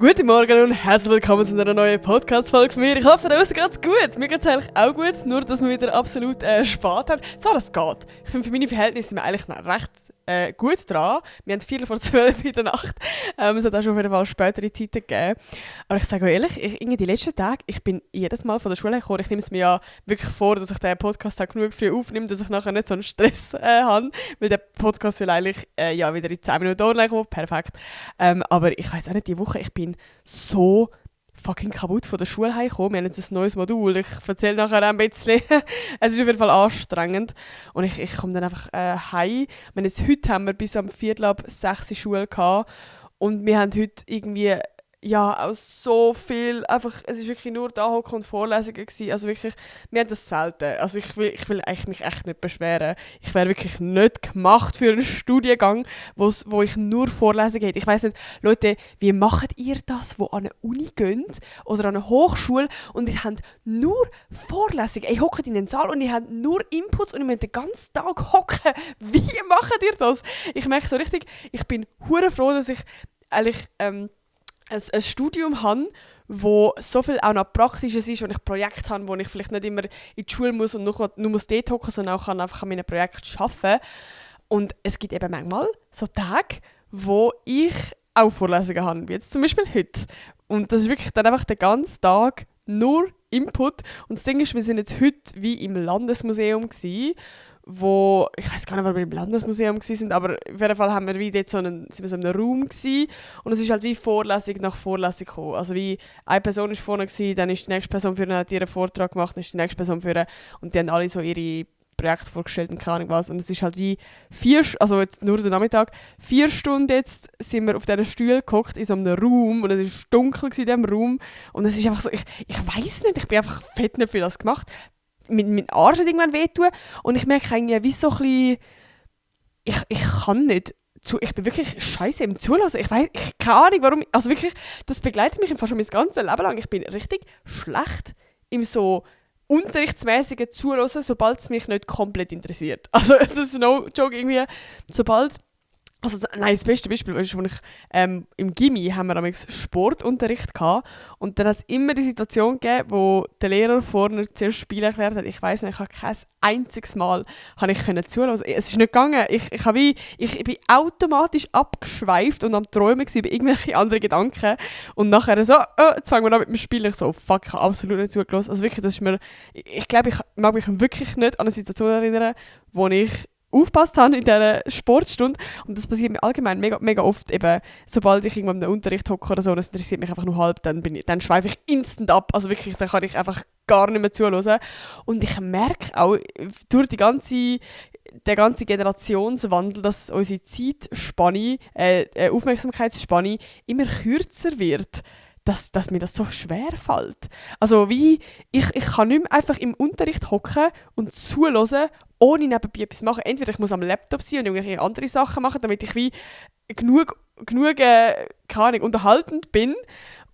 Guten Morgen und herzlich willkommen zu einer neuen Podcast-Folge von mir. Ich hoffe, euch geht's gut. Mir geht's eigentlich auch gut, nur dass wir wieder absolut spät haben. Zwar, das geht. Ich finde, für meine Verhältnisse sind wir eigentlich noch recht gut dran. Wir haben 11:45 in der Nacht. Es hat auch schon auf jeden Fall spätere Zeiten gegeben. Aber ich sage euch ehrlich, irgendwie die letzten Tage, ich bin jedes Mal von der Schule gekommen. Ich nehme es mir ja wirklich vor, dass ich den Podcast auch genug früh aufnehme, dass ich nachher nicht so einen Stress habe. Weil der Podcast will eigentlich wieder in 10 Minuten online kommen. Perfekt. Aber ich weiss auch nicht, diese Woche, ich bin so fucking kaputt von der Schule heimgekommen. Wir haben jetzt ein neues Modul. Ich erzähle nachher ein bisschen. Es ist auf jeden Fall anstrengend. Und ich komme dann einfach heim. Heute haben wir bis am 5:45 Schule gehabt. Und wir haben heute irgendwie auch so viel, einfach, es ist wirklich nur da hocken und Vorlesungen gewesen. Also wirklich, wir haben das selten. Also ich will eigentlich mich echt nicht beschweren. Ich wäre wirklich nicht gemacht für einen Studiengang, wo ich nur Vorlesungen hätte. Ich weiss nicht, Leute, wie macht ihr das, wo an eine Uni geht oder an eine Hochschule und ihr habt nur Vorlesungen? Ihr hockt in den Saal und ihr habt nur Inputs und ihr müsst den ganzen Tag hocken. Wie macht ihr das? Ich merke so richtig, ich bin hure froh, dass ich eigentlich ein Studium habe, wo so viel auch noch Praktisches ist, wo ich Projekte habe, wo ich vielleicht nicht immer in die Schule muss und nur muss dort hocken, sondern auch einfach an meinen Projekten arbeiten. Und es gibt eben manchmal so Tage, wo ich auch Vorlesungen habe, wie jetzt zum Beispiel heute. Und das ist wirklich dann einfach den ganzen Tag nur Input. Und das Ding ist, wir sind jetzt heute wie im Landesmuseum gewesen, wo, ich weiß gar nicht, ob wir im Landesmuseum waren, aber auf jeden Fall haben wir wie dort sind wir so in einem Raum gewesen, und es ist halt wie Vorlesung nach Vorlesung gekommen. Also wie eine Person war vorne gewesen, dann ist die nächste Person vorne, hat ihren Vortrag gemacht, dann ist die nächste Person vorne und die haben alle so ihre Projekte vorgestellt und keine Ahnung was. Und es ist halt wie also jetzt nur der Nachmittag, 4 Stunden jetzt sind wir auf diesen Stühlen gehockt in so einem Raum und es war dunkel in diesem Raum und es ist einfach so, ich weiss nicht, ich bin einfach fett nicht für das gemacht. Mein Arsch hat irgendwann wehtun und ich merke irgendwie wie so ein bisschen, ich kann nicht, ich bin wirklich scheiße im Zulassen. Ich keine Ahnung warum, also wirklich, das begleitet mich fast schon mein ganzes Leben lang. Ich bin richtig schlecht im so unterrichtsmäßigen Zulassen, sobald es mich nicht komplett interessiert. Also das ist no joke irgendwie, sobald... das beste Beispiel ist, als ich im Gymi haben wir Sportunterricht gehabt und dann hat es immer die Situation gegeben, wo der Lehrer vorne zuerst Spiel erklärt hat. Ich weiss nicht, ich habe kein einziges Mal zuhören. Es ist nicht gegangen. Ich bin automatisch abgeschweift und am Träumen über irgendwelche anderen Gedanken und nachher so, jetzt fangen wir an mit dem Spiel. Ich so, fuck, ich habe absolut nicht zugelassen. Also wirklich, das ist mir, ich glaube, ich mag mich wirklich nicht an eine Situation erinnern, wo ich aufgepasst habe in dieser Sportstunde. Und das passiert mir allgemein mega, mega oft. Eben, sobald ich irgendwann im Unterricht hocke oder so, das interessiert mich einfach nur halb, dann schweife ich instant ab. Also wirklich, dann kann ich einfach gar nicht mehr zuhören. Und ich merke auch durch den ganzen Generationswandel, dass unsere Zeitspanne, Aufmerksamkeitsspanne immer kürzer wird. Dass mir das so schwer fällt. Also wie, ich kann nicht mehr einfach im Unterricht hocken und zuhören, ohne nebenbei etwas machen. Entweder ich muss am Laptop sein und irgendwelche andere Sachen machen, damit ich wie genug keine Ahnung, unterhaltend bin.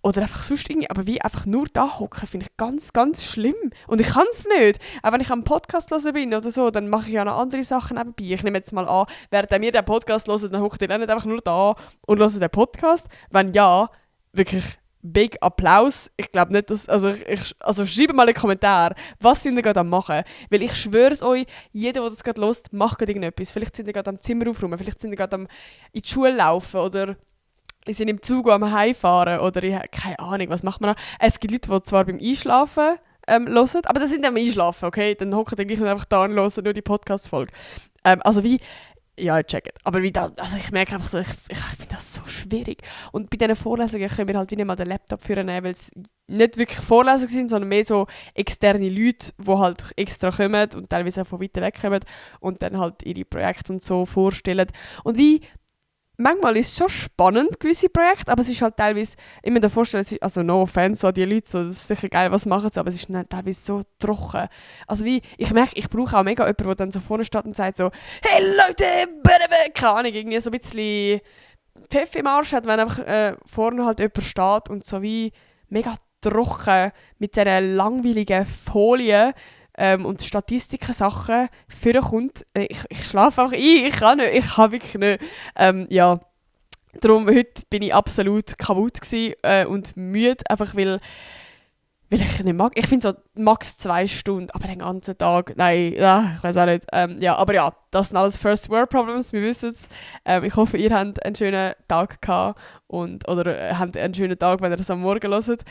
Oder einfach sonst irgendwie, aber wie einfach nur da hocken, finde ich ganz, ganz schlimm. Und ich kann es nicht. Auch wenn ich am Podcast hören bin oder so, dann mache ich ja noch andere Sachen nebenbei. Ich nehme jetzt mal an, während ihr den Podcast hört, dann hockt ihr nicht einfach nur da und hört den Podcast. Wenn ja, wirklich big Applaus. Ich glaube nicht, dass... Also schreibt mal in den Kommentaren, was sind ihr gerade am machen. Weil ich schwöre es euch, jeder, der das gerade hört, macht gerade irgendetwas. Vielleicht sind ihr gerade am Zimmer aufräumen, vielleicht sind ihr gerade in die Schule laufen oder ihr sind im Zug am Heimfahren oder keine Ahnung, was macht man da. Es gibt Leute, die zwar beim Einschlafen hören, aber das sind am Einschlafen, okay? Dann hocken die gleich einfach da und hören nur die Podcast-Folge. Also wie... Ja, ich check it. Aber wie das, also ich merke einfach so, ich finde das so schwierig. Und bei diesen Vorlesungen können wir halt wieder mal den Laptop führen, weil es nicht wirklich Vorlesungen sind, sondern mehr so externe Leute, die halt extra kommen und teilweise auch von weit weg kommen und dann halt ihre Projekte und so vorstellen. Und wie, manchmal ist es schon spannend, gewisse Projekte, aber es ist halt teilweise, immer der Vorstellung, also no offense, so die Leute, so, das ist sicher geil, was machen sie, aber es ist dann teilweise so trocken. Also wie, ich merke, ich brauche auch mega jemanden, der dann so vorne steht und sagt so, hey Leute, keine Ahnung, irgendwie so ein bisschen Pfiff im Arsch hat, wenn einfach vorne halt jemand steht und so wie mega trocken mit diesen langweiligen Folien und Statistiken-Sachen vorkommt. Ich schlafe einfach ein, ich kann wirklich nicht. Ja. Darum, heute bin ich absolut kaputt gewesen, und müde, einfach weil ich nicht mag. Ich finde so max 2 Stunden, aber den ganzen Tag, nein, ja, ich weiß auch nicht. Ja, aber ja, das sind alles First World Problems, wir wissen es. Ich hoffe, ihr habt einen schönen Tag gehabt oder habt einen schönen Tag, wenn ihr das am Morgen hört.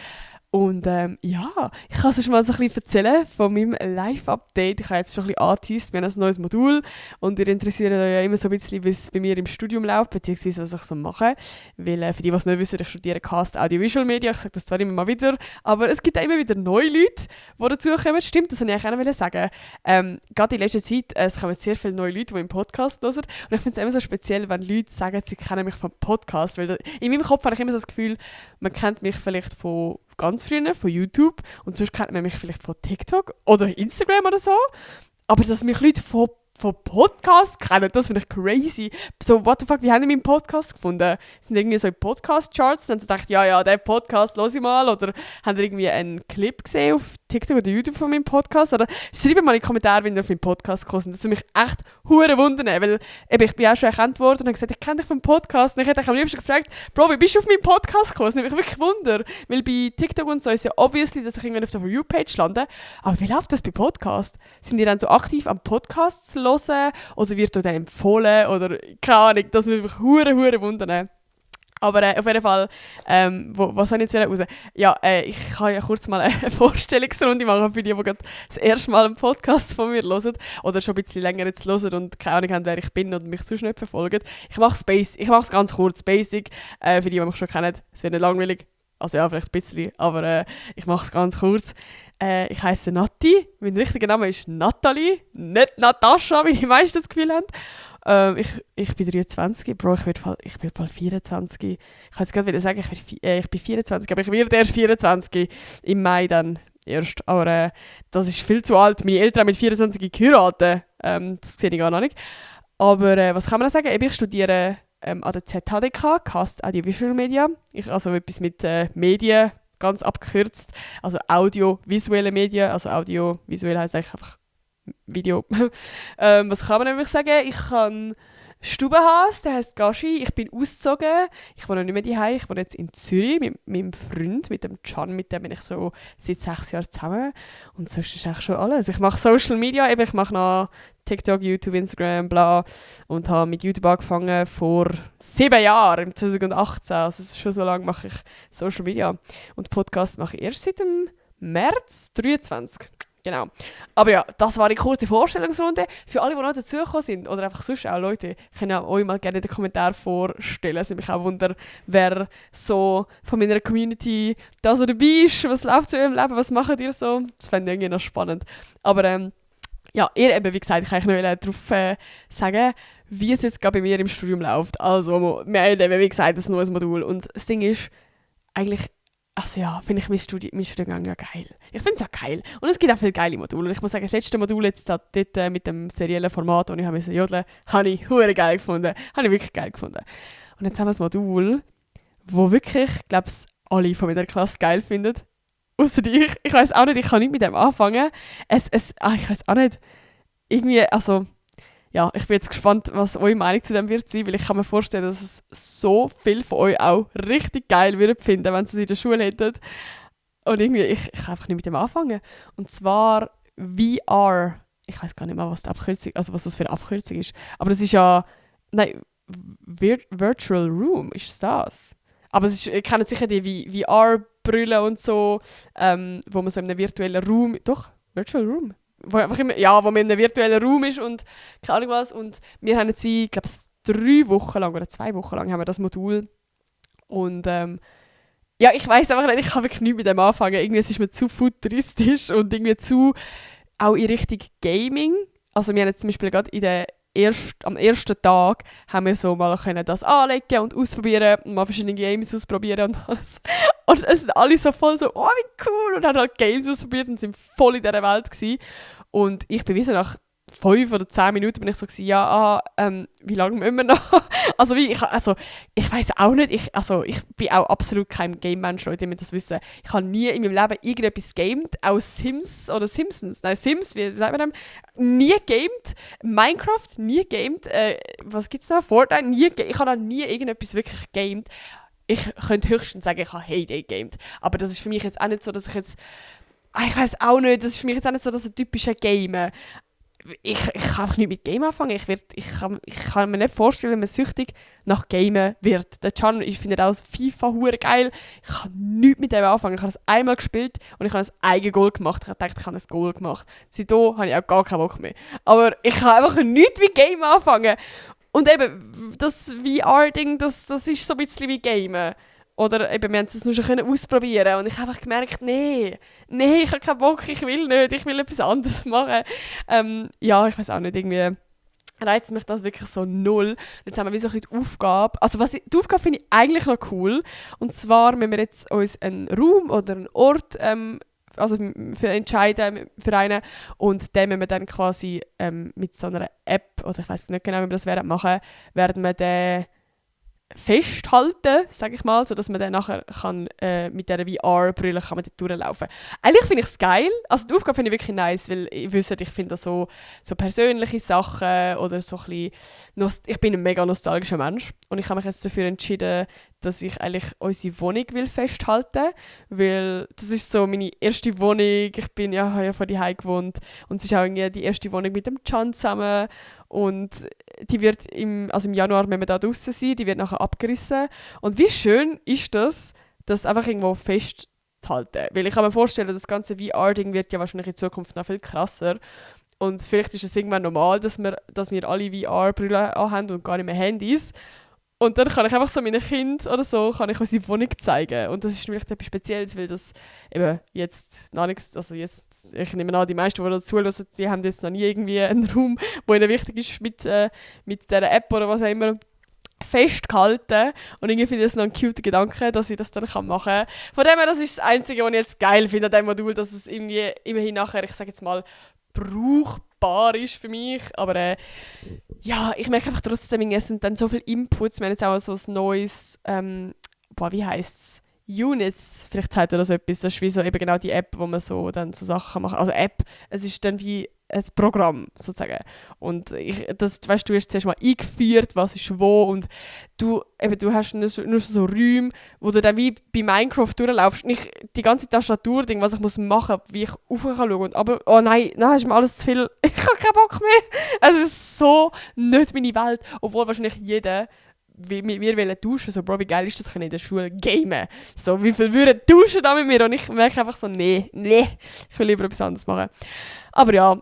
Und ja, ich kann sonst mal so ein bisschen erzählen von meinem Live-Update. Ich habe jetzt schon ein bisschen angeteased, wir haben ein neues Modul und ihr interessiert euch ja immer so ein bisschen, wie es bei mir im Studium läuft, beziehungsweise was ich so mache. Weil für die, die es nicht wissen, ich studiere Cast Audiovisual Media, ich sage das zwar immer mal wieder, aber es gibt auch immer wieder neue Leute, die dazukommen. Stimmt, das wollte ich auch noch sagen. Gerade in letzter Zeit, es kommen sehr viele neue Leute, die im Podcast hören und ich finde es immer so speziell, wenn Leute sagen, sie kennen mich vom Podcast, weil in meinem Kopf habe ich immer so das Gefühl, man kennt mich vielleicht von ganz früher von YouTube und sonst kennt man mich vielleicht von TikTok oder Instagram oder so. Aber dass mich Leute von Podcasts kennen, das finde ich crazy. So, what the fuck, wie haben die meinen Podcast gefunden? Sind irgendwie so in Podcast-Charts? Dann haben sie gedacht, ja, den Podcast höre ich mal. Oder haben die irgendwie einen Clip gesehen auf TikTok oder YouTube von meinem Podcast? Oder schreibt mal in die Kommentare, wenn ihr auf meinen Podcast gekommen seid. Das würde mich echt hure wundern, weil eben, ich bin auch schon erkannt worden und habe gesagt, ich kenne dich vom Podcast. Und ich hätte am liebsten gefragt, Bro, wie bist du auf meinen Podcast gekommen? Das nimmt mich wirklich Wunder. Weil bei TikTok und so ist ja obviously, dass ich irgendwann auf der For You-Page lande. Aber wie läuft das bei Podcast? Sind die dann so aktiv am Podcast zu hören? Oder wird dir dann empfohlen? Oder keine Ahnung, das würde mich hure wundern. Aber auf jeden Fall, was soll ich jetzt raus? Ja, ich kann ja kurz mal eine Vorstellungsrunde machen für die gerade das erste Mal einen Podcast von mir hören oder schon ein bisschen länger jetzt hören und keine Ahnung haben, wer ich bin und mich sonst nicht verfolgen. Ich mache es ganz kurz, basic, für die mich schon kennen. Es wird nicht langweilig, also ja, vielleicht ein bisschen, aber ich mache es ganz kurz. Ich heiße Nati, mein richtiger Name ist Nathalie, nicht Natascha, wie die meisten das Gefühl haben. Ich bin 23, Bro, ich bin bald 24. Ich kann jetzt gerade wieder sagen, ich bin 24, aber ich werde erst 24 im Mai dann erst. Aber das ist viel zu alt. Meine Eltern haben mit 24 geheiratet. Das sehe ich gar noch nicht. Aber was kann man noch sagen? Ich studiere an der ZHDK, Cast Audiovisual Media. Also etwas mit Medien, ganz abgekürzt. Also audiovisuelle Medien. Also audiovisuell heisst eigentlich einfach Video. Was kann man nämlich sagen? Ich kann Stubenhaus, der heisst Gashi. Ich bin ausgezogen. Ich wohne nicht mehr daheim. Ich wohne jetzt in Zürich mit meinem Freund, mit dem Can. Mit dem bin ich so seit 6 Jahren zusammen. Und sonst ist eigentlich schon alles. Ich mache Social Media. Ich mache noch TikTok, YouTube, Instagram, bla. Und habe mit YouTube angefangen vor 7 Jahren, im 2018. Also schon so lange mache ich Social Media. Und Podcast mache ich erst seit dem März 23. Genau. Aber ja, das war die kurze Vorstellungsrunde. Für alle, die noch dazugekommen sind, oder einfach sonst auch Leute, können ja euch mal gerne in den Kommentaren vorstellen. Es würde mich auch wundern, wer so von meiner Community da so dabei ist. Was läuft so im Leben? Was macht ihr so? Das fände ich irgendwie noch spannend. Aber ja, ihr eben, wie gesagt, ich kann euch noch darauf sagen, wie es jetzt gerade bei mir im Studium läuft. Also, wir haben eben, wie gesagt, ein neues Modul. Und das Ding ist, eigentlich, also ja, finde ich mein Studiengang ja geil. Ich finde es auch geil. Und es gibt auch viele geile Module. Und ich muss sagen, das letzte Modul jetzt dort mit dem seriellen Format, das ich jodeln musste, habe ich hure geil gefunden. Habe ich wirklich geil gefunden. Und jetzt haben wir ein Modul, wo wirklich, ich glaube, alle von meiner Klasse geil finden. Außer ich. Ich weiß auch nicht, ich kann nicht mit dem anfangen. Ich weiß auch nicht. Irgendwie, also, ja, ich bin jetzt gespannt, was eure Meinung zu dem wird sein, weil ich kann mir vorstellen, dass es so viele von euch auch richtig geil würden finden, wenn sie es in der Schule hätten. Und irgendwie, ich kann einfach nicht mit dem anfangen. Und zwar VR. Ich weiß gar nicht mehr, was die Abkürzung, also was das für eine Abkürzung ist. Aber das ist ja, nein, Virtual Room ist das. Aber es ist, ihr kennt sicher die VR-Brille und so, wo man so in einem virtuellen Raum, doch, Virtual Room. Wo man in einem virtuellen Raum ist und keine Ahnung was. Und wir haben jetzt, ich glaube, 3 Wochen lang oder 2 Wochen lang haben wir das Modul. Und ja, ich weiss einfach nicht, ich kann wirklich nichts mit dem anfangen. Irgendwie es ist mir zu futuristisch und irgendwie zu auch in Richtung Gaming. Also wir haben jetzt zum Beispiel gerade am ersten Tag haben wir so mal können das anlegen und ausprobieren und mal verschiedene Games ausprobieren und alles. Und es sind alle so voll so, oh wie cool, und haben halt Games ausprobiert und sind voll in dieser Welt gewesen. Und ich bin wie so nach 5 oder 10 Minuten bin ich so gewesen, ja, wie lange müssen wir noch? Ich weiss auch nicht, ich bin auch absolut kein Game-Mensch, Leute, ihr müsst das wissen. Ich habe nie in meinem Leben irgendetwas gamed, auch Sims oder Simpsons, nein, Sims, wie sagt man das? Nie gamed, Minecraft, nie gamed, was gibt's noch? Fortnite, ich habe noch nie irgendetwas wirklich gamed. Ich könnte höchstens sagen, ich habe Heyday gamed, aber das ist für mich jetzt auch nicht so, dass ich jetzt, ich weiss auch nicht, das ist für mich jetzt auch nicht so, dass ein typischer Gamer. Ich kann einfach nicht mit Game anfangen. Ich kann mir nicht vorstellen, wenn man süchtig nach Gamen wird. Der Can, ich finde auch FIFA hure geil. Ich kann nichts mit dem anfangen. Ich habe es einmal gespielt und ich habe ein eigenes Goal gemacht. Ich habe gedacht, ich habe ein Goal gemacht. Seitdem habe ich auch gar keinen Bock mehr. Aber ich kann einfach nichts mit Game anfangen. Und eben, das VR-Ding, das ist so ein bisschen wie Gamen. Oder eben, wir haben es nur schon ausprobieren und ich habe einfach gemerkt, nee, ich habe keinen Bock, ich will nicht, ich will etwas anderes machen. Ja, ich weiß auch nicht, irgendwie reizt mich das wirklich so null. Jetzt haben wir wie so ein bisschen die Aufgabe. Also die Aufgabe finde ich eigentlich noch cool. Und zwar, wenn wir jetzt uns einen Raum oder einen Ort für entscheiden für einen und den müssen wir dann quasi mit so einer App, oder ich weiß nicht genau, wie wir das machen werden wir den festhalten, sage ich mal, sodass man dann nachher kann, mit dieser VR-Brille kann man dort durchlaufen. Eigentlich finde ich es geil. Also die Aufgabe finde ich wirklich nice, weil ich finde so persönliche Sachen oder so ein bisschen ich bin ein mega nostalgischer Mensch und ich habe mich jetzt dafür entschieden, dass ich eigentlich unsere Wohnung will festhalten, weil das ist so meine erste Wohnung. Ich habe ja von daheim gewohnt und es ist auch irgendwie die erste Wohnung mit dem Can zusammen und die wird im Januar, wenn wir da draußen sind, die wird nachher abgerissen. Und wie schön ist das einfach irgendwo festzuhalten? Weil ich kann mir vorstellen, das ganze VR-Ding wird ja wahrscheinlich in Zukunft noch viel krasser. Und vielleicht ist es irgendwann normal, dass wir alle VR-Brillen anhaben und gar nicht mehr Handys. Und dann kann ich einfach so meinen Kindern oder so kann ich unsere Wohnung zeigen. Und das ist vielleicht etwas Spezielles, weil das eben jetzt noch nichts, also jetzt, ich nehme an, die meisten, die dazu hören, die haben jetzt noch nie irgendwie einen Raum, der ihnen wichtig ist mit dieser App oder was auch immer, festgehalten. Und irgendwie finde ich das noch ein cute Gedanke, dass ich das dann machen kann. Von dem her, das ist das Einzige, was ich jetzt geil finde an diesem Modul, dass es irgendwie immerhin nachher, ich sage jetzt mal, brauchbar ist für mich. Aber ja, ich merke einfach trotzdem, es sind dann so viele Inputs. Wir haben jetzt auch so ein neues, wie heisst es? Units, vielleicht zeigt ihr das etwas. Das ist wie so eben genau die App, wo man so dann so Sachen macht. Also App, es ist dann wie ein Programm sozusagen. Und du hast zuerst mal eingeführt, was ist wo und du hast nur so Räume, wo du dann wie bei Minecraft durchlaufst. Nicht die ganze Tastatur-Ding, was ich machen muss, wie ich rauf kann schauen. Aber, oh nein, ist mir alles zu viel. Ich habe keinen Bock mehr. Es ist so nicht meine Welt. Obwohl wahrscheinlich jeder wir wollen duschen, so, Bro, wie geil ist das, können in der Schule gamen. So, wie viel würden duschen da mit mir? Und ich merke einfach so, nee, ich will lieber etwas anderes machen. Aber ja,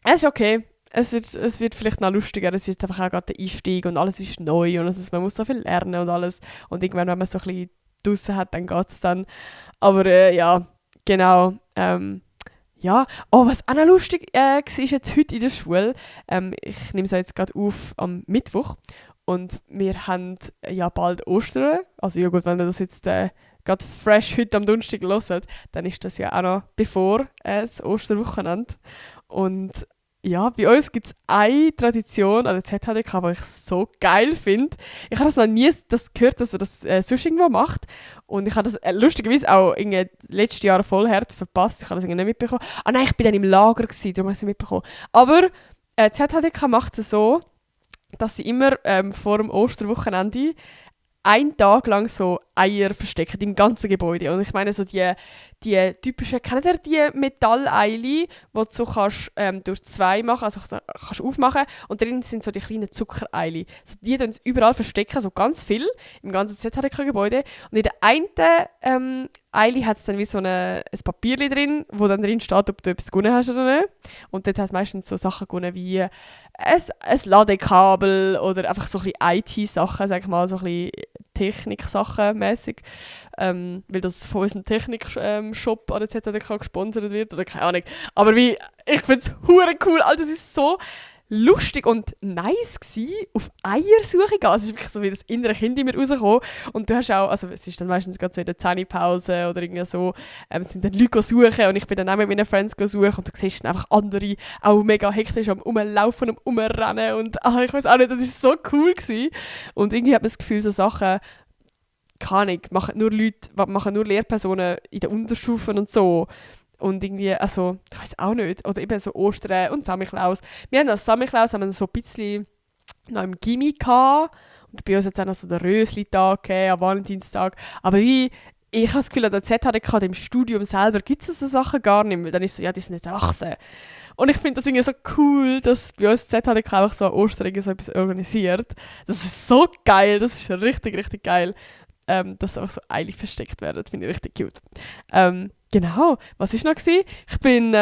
es ist okay. Es wird vielleicht noch lustiger, es ist einfach auch gerade der Einstieg und alles ist neu und man muss so viel lernen und alles. Und irgendwann, wenn man so ein bisschen draussen hat, dann geht es dann. Aber ja, genau. Ja, was auch noch lustig war jetzt heute in der Schule, ich nehme es jetzt gerade auf am Mittwoch und wir haben ja bald Ostern. Also ja gut, wenn ihr das jetzt gerade fresh heute am Donnerstag hört, dann ist das ja auch noch bevor das Osterwochenende. Und ja, bei uns gibt es eine Tradition an der ZHDK, die ich so geil finde. Ich habe das noch nie gehört, dass man das sonst irgendwo macht. Und ich habe das lustigerweise auch letztes Jahr voll hart verpasst. Ich habe das irgendwie nicht mitbekommen. Ah nein, ich war dann im Lager, darum habe ich es mitbekommen. Aber ZHDK macht es so, dass sie immer vor dem Osterwochenende einen Tag lang so Eier verstecken im ganzen Gebäude. Und ich meine so die typischen, kennt ihr die Metalleile, die du so kannst, durch zwei machen, also kannst aufmachen und drin sind so die kleinen Zuckereile. So, die tun überall verstecken, so ganz viel im ganzen ZHDK-Gebäude. Und in der einen Eile hat es dann wie so ein Papier drin, wo dann drin steht, ob du etwas gewonnen hast oder nicht. Und dort hast du meistens so Sachen gewonnen wie ein Ladekabel oder einfach so ein bisschen IT-Sachen, sag ich mal, so ein bisschen Technik-Sachen mäßig, weil das von unserem Technik-Shop an der ZHDK gesponsert wird oder keine Ahnung. Aber ich finde es hure cool, Alter, das ist so lustig und nice gewesen, auf Eiersuche gehen. Es ist wirklich so wie das innere Kind in mir rausgekommen. Und du hast auch, also es ist dann meistens gerade so in der Zähnepause oder irgendwie so, sind dann Leute suchen und ich bin dann auch mit meinen Friends suchen und du siehst dann einfach andere auch mega hektisch am Rumlaufen und Rumrennen und ich weiß auch nicht, das war so cool gewesen. Und irgendwie hat man das Gefühl, so Sachen, keine Ahnung, machen nur Lehrpersonen in den Unterstufen und so. Und irgendwie, also, ich weiß auch nicht. Oder eben so Ostern und Samichlaus. Wir haben als Samichlaus haben wir so ein bisschen noch im Gimmi gehabt. Und bei uns hat es auch noch so den Rösli-Tag gegeben, am Valentinstag. Aber wie, ich habe das Gefühl, an der ZHDK, im Studium selber, gibt es so Sachen gar nicht mehr. Dann ist so, ja, die sind jetzt erwachsen. Und ich finde das irgendwie so cool, dass bei uns ZHDK einfach so an Ostern so etwas organisiert. Das ist so geil, das ist richtig, richtig geil. Dass auch so eilig versteckt werden, das finde ich richtig cute. Genau, was war noch? Ich bin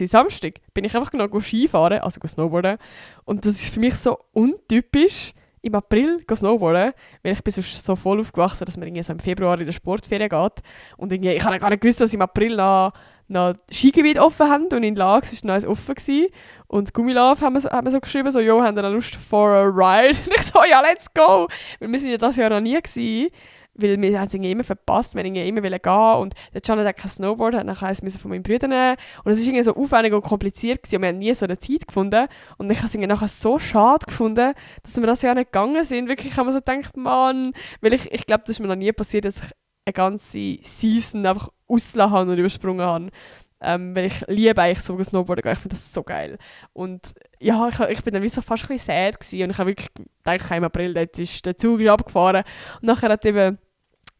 Samstag, bin ich einfach noch Skifahren, also Snowboarden. Und das ist für mich so untypisch, im April Snowboarden, weil ich bin so voll aufgewachsen, dass man irgendwie so im Februar in der Sportferien geht. Und irgendwie, ich habe gar nicht gewusst, dass im April noch Skigebiet offen haben und in Lags war noch eins offen gewesen. Und Gummilove haben wir so geschrieben, so, jo, haben wir Lust for a ride? Und ich so, ja, let's go! Weil wir sind ja das Jahr noch nie gewesen, weil wir haben es immer verpasst, wir wollten immer gehen und der Can hat kein Snowboard, hat nachher eins von meinen Brüdern nehmen und es war irgendwie so aufwendig und kompliziert gewesen und wir haben nie so eine Zeit gefunden und ich habe es nachher so schade gefunden, dass wir das Jahr nicht gegangen sind. Wirklich haben wir so gedacht, Mann, weil ich glaube, das ist mir noch nie passiert, dass ich eine ganze Season einfach ausgelassen habe und übersprungen habe. Weil ich liebe eigentlich so Snowboarden gehen. Ich finde das so geil. Und ja, ich bin dann wie so fast ein bisschen sad gewesen. Und ich habe wirklich gedacht, im April, dort ist der Zug abgefahren. Und nachher hat eben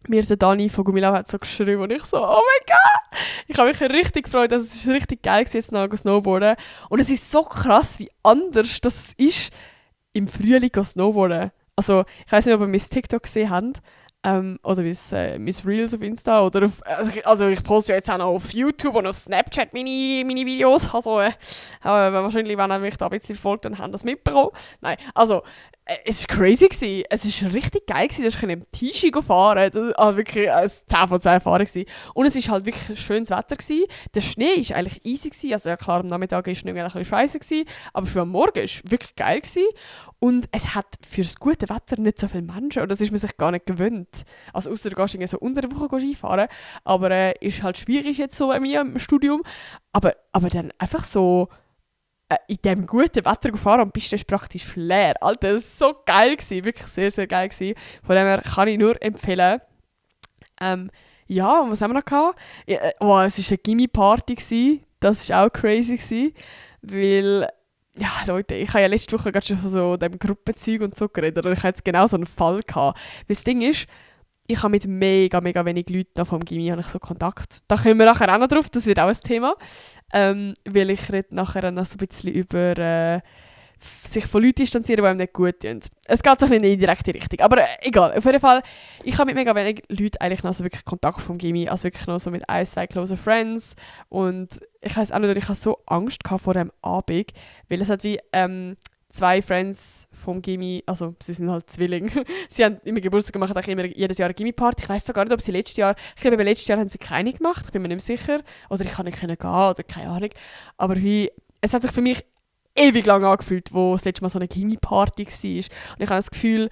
mir der Dani von Gumilau hat so geschrieben und ich so, oh mein Gott! Ich habe mich richtig gefreut, also es ist richtig geil gewesen, jetzt noch Snowboarden. Und es ist so krass, wie anders das ist, im Frühling Snowboarden. Also, ich weiß nicht, ob ihr mein TikTok gesehen habt. Oder mein Reels auf Insta. Oder also ich poste ja jetzt auch noch auf YouTube und auf Snapchat meine Videos. Also wahrscheinlich, wenn ihr mich da ein bisschen folgt, dann habt ihr das mitbekommen. Nein, also es war crazy gewesen. Es war richtig geil gewesen. Du konntest im T-Shirt fahren. Das war wirklich eine 10 von 10 Erfahrung gewesen. Und es war halt wirklich schönes Wetter gewesen. Der Schnee war eigentlich easy gewesen. Also ja klar, am Nachmittag war der Schnee ein bisschen scheiße gewesen. Aber für am Morgen war es wirklich geil gewesen. Und es hat für das gute Wetter nicht so viele Menschen. Und das ist man sich gar nicht gewöhnt. Also ausser du gehst so unter der Woche Skifahren. Aber ist halt schwierig jetzt so bei mir im Studium. Aber dann einfach so in diesem guten Wetter fahren und bist du praktisch leer. Alter, das war so geil gewesen. Wirklich sehr, sehr geil gewesen. Von dem her kann ich nur empfehlen. Ja, und was haben wir noch gehabt? Ja, es war eine Gimmi-Party. Das war auch crazy gewesen. Weil... Ja, Leute, ich habe ja letzte Woche gerade schon von so dem Gruppenzeug und so geredet und ich hatte jetzt genau so einen Fall gehabt. Weil das Ding ist, ich habe mit mega, mega wenig Leuten vom Gymi habe ich so Kontakt. Da kommen wir nachher auch noch drauf, das wird auch ein Thema. Weil ich rede nachher noch so ein bisschen über sich von Leuten distanzieren, die einem nicht gut tun. Es geht so ein bisschen in die indirekte Richtung. Aber egal, auf jeden Fall, ich habe mit mega wenig Leuten eigentlich noch so wirklich Kontakt vom Gymi, also wirklich noch so mit 1, 2 close Friends. Und ich weiss auch nicht, ich hatte so Angst vor dem Abend, weil es hat wie 2 Friends vom Gymi, also sie sind halt Zwillinge, sie haben immer Geburtstag gemacht, auch immer jedes Jahr eine Gymi-Party. Ich weiss gar nicht, ob sie letztes Jahr, ich glaube, letztes Jahr haben sie keine gemacht, ich bin mir nicht mehr sicher. Oder ich kann nicht gehen oder keine Ahnung. Aber wie, es hat sich für mich ewig lang angefühlt, wo das letzte Mal so eine Gymi-Party war. Und ich habe das Gefühl,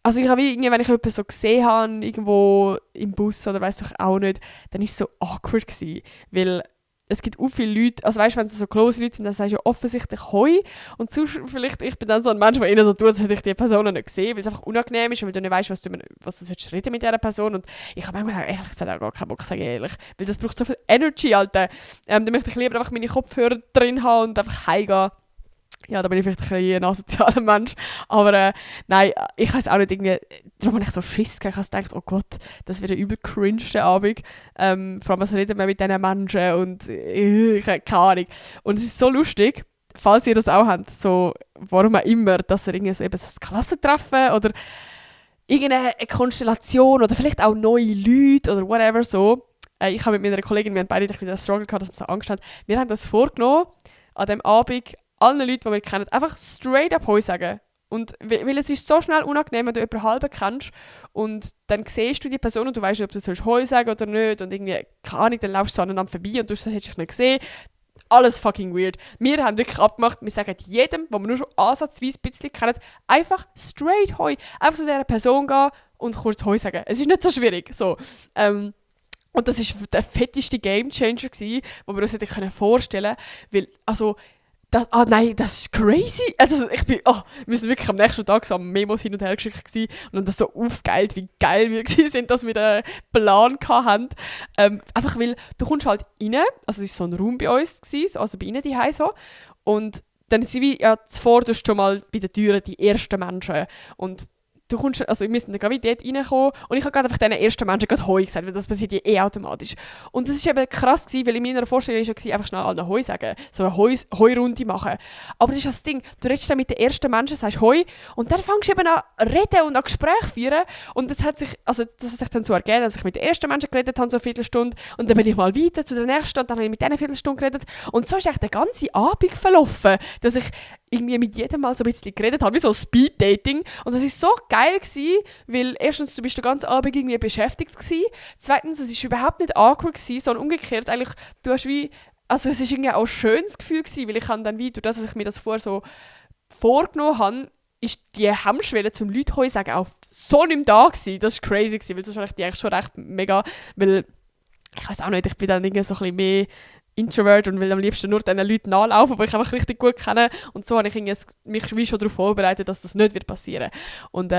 also ich habe wie, wenn ich jemanden so gesehen habe, irgendwo im Bus oder weiss doch auch nicht, dann war es so awkward gewesen, weil es gibt auch viele Leute, also weißt du, wenn es so close Leute sind, dann sagst du ja offensichtlich «Hoi» und sonst vielleicht, ich bin dann so ein Mensch, der ihnen so tut, als hätte ich die Person nicht gesehen, weil es einfach unangenehm ist und weil du nicht weißt, was du reden mit dieser Person und ich habe manchmal ehrlich gesagt auch gar keinen Bock, sage ich ehrlich, weil das braucht so viel Energy, Alter. Dann möchte ich lieber einfach meine Kopfhörer drin haben und einfach heimgehen. Ja, da bin ich vielleicht ein asozialer Mensch. Aber nein, ich weiss auch nicht, irgendwie, darum habe ich so Schiss gehabt. Ich habe gedacht, oh Gott, das wird ein übel cringe, der Abend. Vor allem, was reden wir mit diesen Menschen und ich habe keine Ahnung. Und es ist so lustig, falls ihr das auch habt, so, warum auch immer, dass ihr irgendwie so eben so ein Klassentreffen oder irgendeine Konstellation oder vielleicht auch neue Leute oder whatever so. Ich habe mit meiner Kollegin, wir haben beide ein bisschen den Struggle gehabt, dass wir so Angst hatten. Wir haben uns vorgenommen, an diesem Abend allen Leuten, die wir kennen, einfach straight up Hoi sagen. Und weil es ist so schnell unangenehm, wenn du jemanden halb kennst und dann siehst du die Person und du weißt nicht, ob du Hoi sagen sollst oder nicht und irgendwie, keine Ahnung, dann laufst du so aneinander vorbei und du hättest dich nicht gesehen. alles fucking weird. Wir haben wirklich abgemacht, wir sagen jedem, wo wir nur schon ansatzweise ein bisschen kennen, einfach straight Hoi. Einfach zu dieser Person gehen und kurz Hoi sagen. Es ist nicht so schwierig. So. Und das war der fetteste Gamechanger, den wir uns hätte vorstellen können. Weil, also, nein, das ist crazy. Also, wir sind wirklich am nächsten Tag so am Memos hin und her geschickt gewesen und haben das so aufgeilt, wie geil wir sind, dass wir den Plan hatten. Einfach weil, du kommst halt rein, also es war so ein Raum bei uns, also bei ihnen die so. Und dann sind wir zuvorderst schon mal bei den Türen die ersten Menschen. Und du kommst, also wir sind dann gerade dort reingekommen und ich habe gerade einfach diesen ersten Menschen gerade Hoi gesagt, weil das passiert ja eh automatisch. Und das war eben krass gewesen, weil in meiner Vorstellung war einfach schnell allen Hoi sagen, so eine Hoi-Runde machen. Aber das ist das Ding, du redest dann mit den ersten Menschen, sagst Hoi und dann fängst du eben an reden und an Gespräch führen und das hat sich dann so ergeben, dass ich mit den ersten Menschen geredet habe, so eine Viertelstunde und dann bin ich mal weiter zu der nächsten und dann habe ich mit denen eine Viertelstunde geredet und so ist eigentlich der ganze Abend verlaufen, dass ich irgendwie mit jedem mal so ein bisschen geredet habe, wie so Speed-Dating. Und das war so geil gewesen, weil erstens, du bist den ganzen Abend irgendwie beschäftigt gewesen. Zweitens, es war überhaupt nicht awkward gewesen, sondern umgekehrt eigentlich, du hast wie, also es war irgendwie auch ein schönes Gefühl gewesen, weil ich dann wie, durch das, dass ich mir das vorher so vorgenommen habe, ist die Hemmschwelle zum Leuten Hoi sagen auch so nicht mehr da gewesen. Das war crazy gewesen, weil sonst habe ich die eigentlich schon recht mega, weil, ich weiß auch nicht, ich bin dann irgendwie so ein bisschen mehr Introvert und will am liebsten nur diesen Leuten nachlaufen, die ich einfach richtig gut kenne. Und so habe ich mich wie schon darauf vorbereitet, dass das nicht passieren wird. Und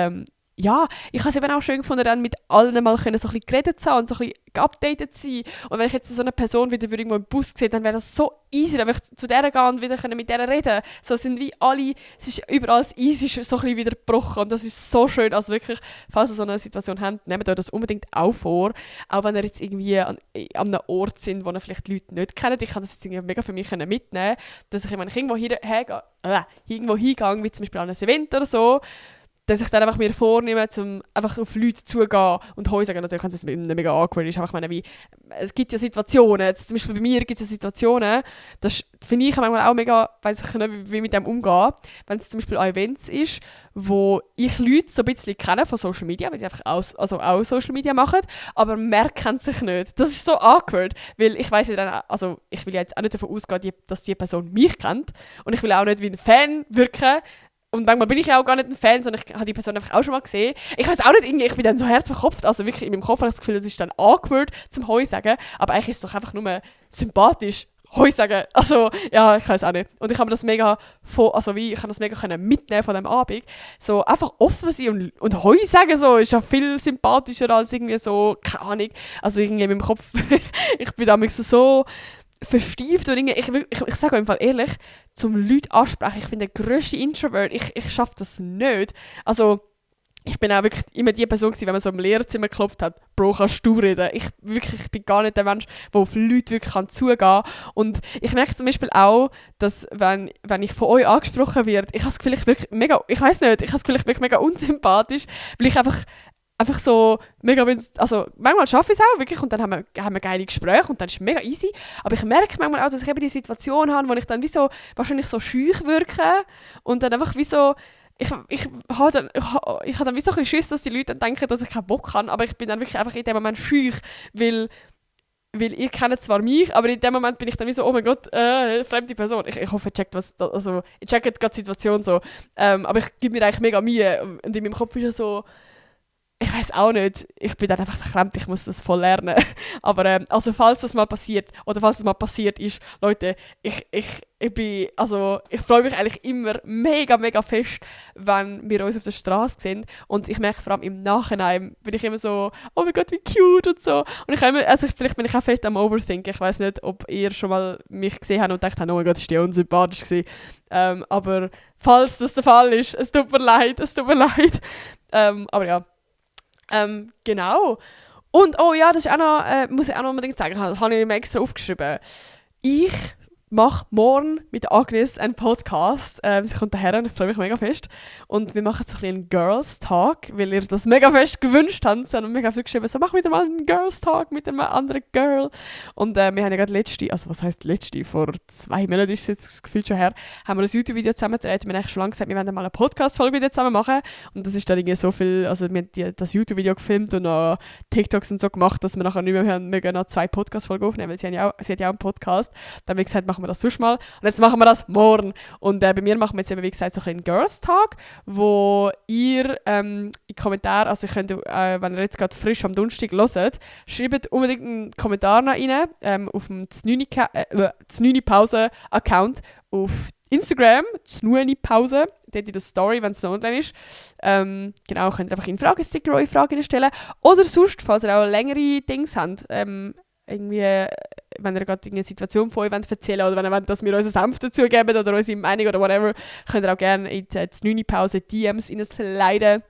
ja, ich habe es eben auch schön gefunden, dann mit allen mal können so ein bisschen geredet zu haben und so ein bisschen geupdatet zu sein. Und wenn ich jetzt so eine Person wieder irgendwo im Bus sehe, dann wäre das so easy, dann möchte ich zu der gehen und wieder mit der reden. So sind wie alle, es ist überall das Easy so ein bisschen wieder gebrochen und das ist so schön. Also wirklich, falls ihr so eine Situation habt, nehmt euch das unbedingt auch vor. Auch wenn ihr jetzt irgendwie an einem Ort sind, wo ihr vielleicht die Leute nicht kennt. Ich kann das jetzt irgendwie mega für mich mitnehmen, dass ich, wenn ich irgendwo hingehe, wie zum Beispiel an ein Event oder so, dass ich dann einfach mir vornehme, um einfach auf Leute zugehen und Hoi sagen. Natürlich, wenn es mega awkward ist. Aber ich meine, es gibt ja Situationen, jetzt zum Beispiel bei mir gibt es ja Situationen, das finde ich manchmal auch mega, weiss ich nicht, wie mit dem umgehen. Wenn es zum Beispiel an Events ist, wo ich Leute so ein bisschen kenne von Social Media, weil sie einfach auch Social Media machen, aber merken sich nicht. Das ist so awkward, weil ich weiss ja dann, also ich will ja jetzt auch nicht davon ausgehen, dass die Person mich kennt und ich will auch nicht wie ein Fan wirken. Und manchmal bin ich ja auch gar nicht ein Fan, sondern ich habe die Person einfach auch schon mal gesehen. Ich weiß auch nicht, irgendwie, ich bin dann so herzverkopft. Also wirklich in meinem Kopf habe ich das Gefühl, das ist dann awkward zum Hoi sagen. Aber eigentlich ist es doch einfach nur sympathisch, Hoi sagen. Also, ja, ich weiß auch nicht. Und ich habe das mega mitnehmen von diesem Abend. So einfach offen sein und Hoi sagen, so, ist ja viel sympathischer als irgendwie so, keine Ahnung. Also irgendwie in meinem Kopf, ich bin damals so verstieft und ich sage einfach ehrlich, zum Leute ansprechen, ich bin der grösste Introvert, ich schaffe das nicht. Also, ich bin auch wirklich immer die Person gewesen, wenn man so im Lehrerzimmer geklopft hat, Bro, kannst du reden? Ich bin gar nicht der Mensch, der auf Leute wirklich zugehen kann. Und ich merke zum Beispiel auch, dass wenn ich von euch angesprochen werde, ich habe das Gefühl, ich wirklich mega, ich weiß nicht, ich habe das Gefühl, ich bin mega unsympathisch, weil ich einfach so mega, also manchmal schaffe ich es auch wirklich und dann haben wir geile Gespräche und dann ist es mega easy, aber ich merke manchmal auch, dass ich eben die Situation habe, wo ich dann wie so, wahrscheinlich so schüch wirke und dann einfach wie so, ich habe dann wie so ein bisschen Schiss, dass die Leute dann denken, dass ich keinen Bock habe, aber ich bin dann wirklich einfach in dem Moment schüch, weil ihr kennt zwar mich, aber in dem Moment bin ich dann wie so, oh mein Gott, fremde Person. Ich hoffe, ihr checkt ihr checkt gerade die Situation so, aber ich gebe mir eigentlich mega Mühe und in meinem Kopf ist ja so, ich weiß auch nicht, ich bin dann einfach verklemmt, ich muss das voll lernen. Aber also falls das mal passiert, oder falls es mal passiert ist, Leute, ich freue mich eigentlich immer mega, mega fest, wenn wir uns auf der Straße sehen. Und ich merke vor allem im Nachhinein, bin ich immer so, oh mein Gott, wie cute und so. Und vielleicht bin ich auch fest am Overthinken. Ich weiß nicht, ob ihr schon mal mich gesehen habt und gedacht habt, oh mein Gott, ist die unsympathisch gewesen. Aber falls das der Fall ist, es tut mir leid. Aber ja. Genau. Und, oh ja, das ist auch noch, muss ich auch noch unbedingt sagen, das habe ich mir extra aufgeschrieben. Ich mache morgen mit Agnes einen Podcast. Sie kommt daher und ich freue mich mega fest. Und wir machen so ein bisschen einen Girls Talk, weil ihr das mega fest gewünscht habt. Sie haben mega viel geschrieben, so mach wieder mal einen Girls Talk mit einem anderen Girl. Und wir haben ja gerade vor 2 Monaten ist es jetzt gefühlt schon her, haben wir ein YouTube-Video zusammen gedreht. Wir haben eigentlich schon lange gesagt, wir werden mal eine Podcast-Folge wieder zusammen machen. Und das ist dann irgendwie so viel, also wir haben das YouTube-Video gefilmt und noch TikToks und so gemacht, dass wir nachher nicht mehr noch 2 Podcast-Folgen aufnehmen, weil sie hat ja auch einen Podcast. Dann haben wir gesagt, machen wir das sonst mal. Und jetzt machen wir das morgen. Und bei mir machen wir jetzt eben, wie gesagt, so ein bisschen Girls Talk, wo ihr in die Kommentare, also ihr könnt, wenn ihr jetzt gerade frisch am Donnerstag hört, schreibt unbedingt einen Kommentar noch rein auf dem Znüni-Pause-Account auf Instagram, Znüni-Pause, dort in der Story, wenn es noch online ist. Genau, könnt ihr einfach in Fragesticker eure Fragen stellen. Oder sonst, falls ihr auch längere Dings habt, irgendwie, wenn ihr gerade eine Situation von euch erzählen wollt, oder wenn ihr wollt, dass wir unseren Senf dazugeben oder unsere Meinung oder whatever, könnt ihr auch gerne in die 9-Pause DMs sliden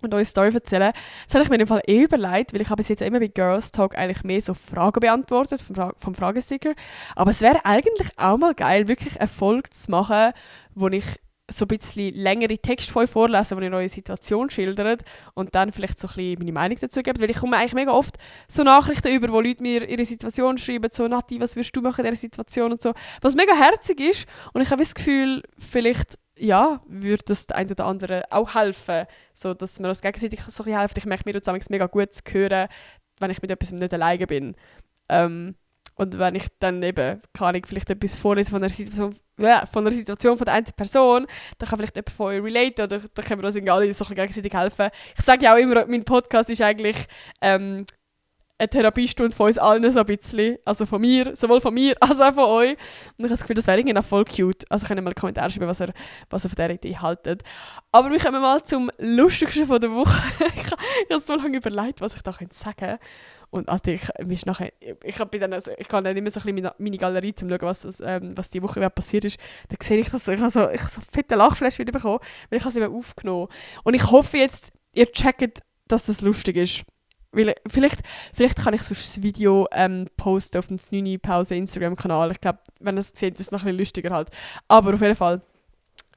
und eure Story erzählen. Das habe ich mir im Fall überlegt, weil ich habe bis jetzt immer bei Girls Talk eigentlich mehr so Fragen beantwortet vom Fragesticker. Aber es wäre eigentlich auch mal geil, wirklich eine Folge zu machen, wo ich so ein bisschen längere Texte von euch vorlese, wo ihr eure Situation schildert und dann vielleicht so ein bisschen meine Meinung dazu gebt. Weil ich komme eigentlich mega oft so Nachrichten über, wo Leute mir ihre Situation schreiben, so «Nati, was würdest du machen in dieser Situation?» und so. Was mega herzig ist und ich habe das Gefühl, vielleicht ja, würde das der ein oder andere auch helfen, so dass man uns gegenseitig so ein bisschen helfen. Ich merke, mir tut es mega gut zu hören, wenn ich mit etwas nicht alleine bin. Und wenn ich dann eben, kann ich vielleicht etwas vorlesen von einer Situation von der einen Person, dann kann vielleicht jemand von euch relaten oder dann können wir uns alle so ein bisschen gegenseitig helfen. Ich sage ja auch immer, mein Podcast ist eigentlich eine Therapiestunde von uns allen so ein bisschen. Also von mir, sowohl von mir als auch von euch. Und ich habe das Gefühl, das wäre irgendwie noch voll cute. Also könnt ihr mal in die Kommentare schreiben, was ihr von dieser Idee haltet. Aber wir kommen mal zum Lustigsten von der Woche. Ich habe so lange überlegt, was ich da sagen könnte. Und Alter, ich kann dann immer so ein bisschen meine Galerie zum schauen, was diese Woche passiert ist. Dann sehe ich das so. Ich habe so fette Lachflash wieder bekommen, weil ich es immer aufgenommen. Und ich hoffe jetzt, ihr checkt, dass das lustig ist. Weil vielleicht kann ich sonst das Video posten auf dem Znüni-Pause Instagram-Kanal. Ich glaube, wenn ihr es seht, ist es noch ein bisschen lustiger halt. Aber auf jeden Fall.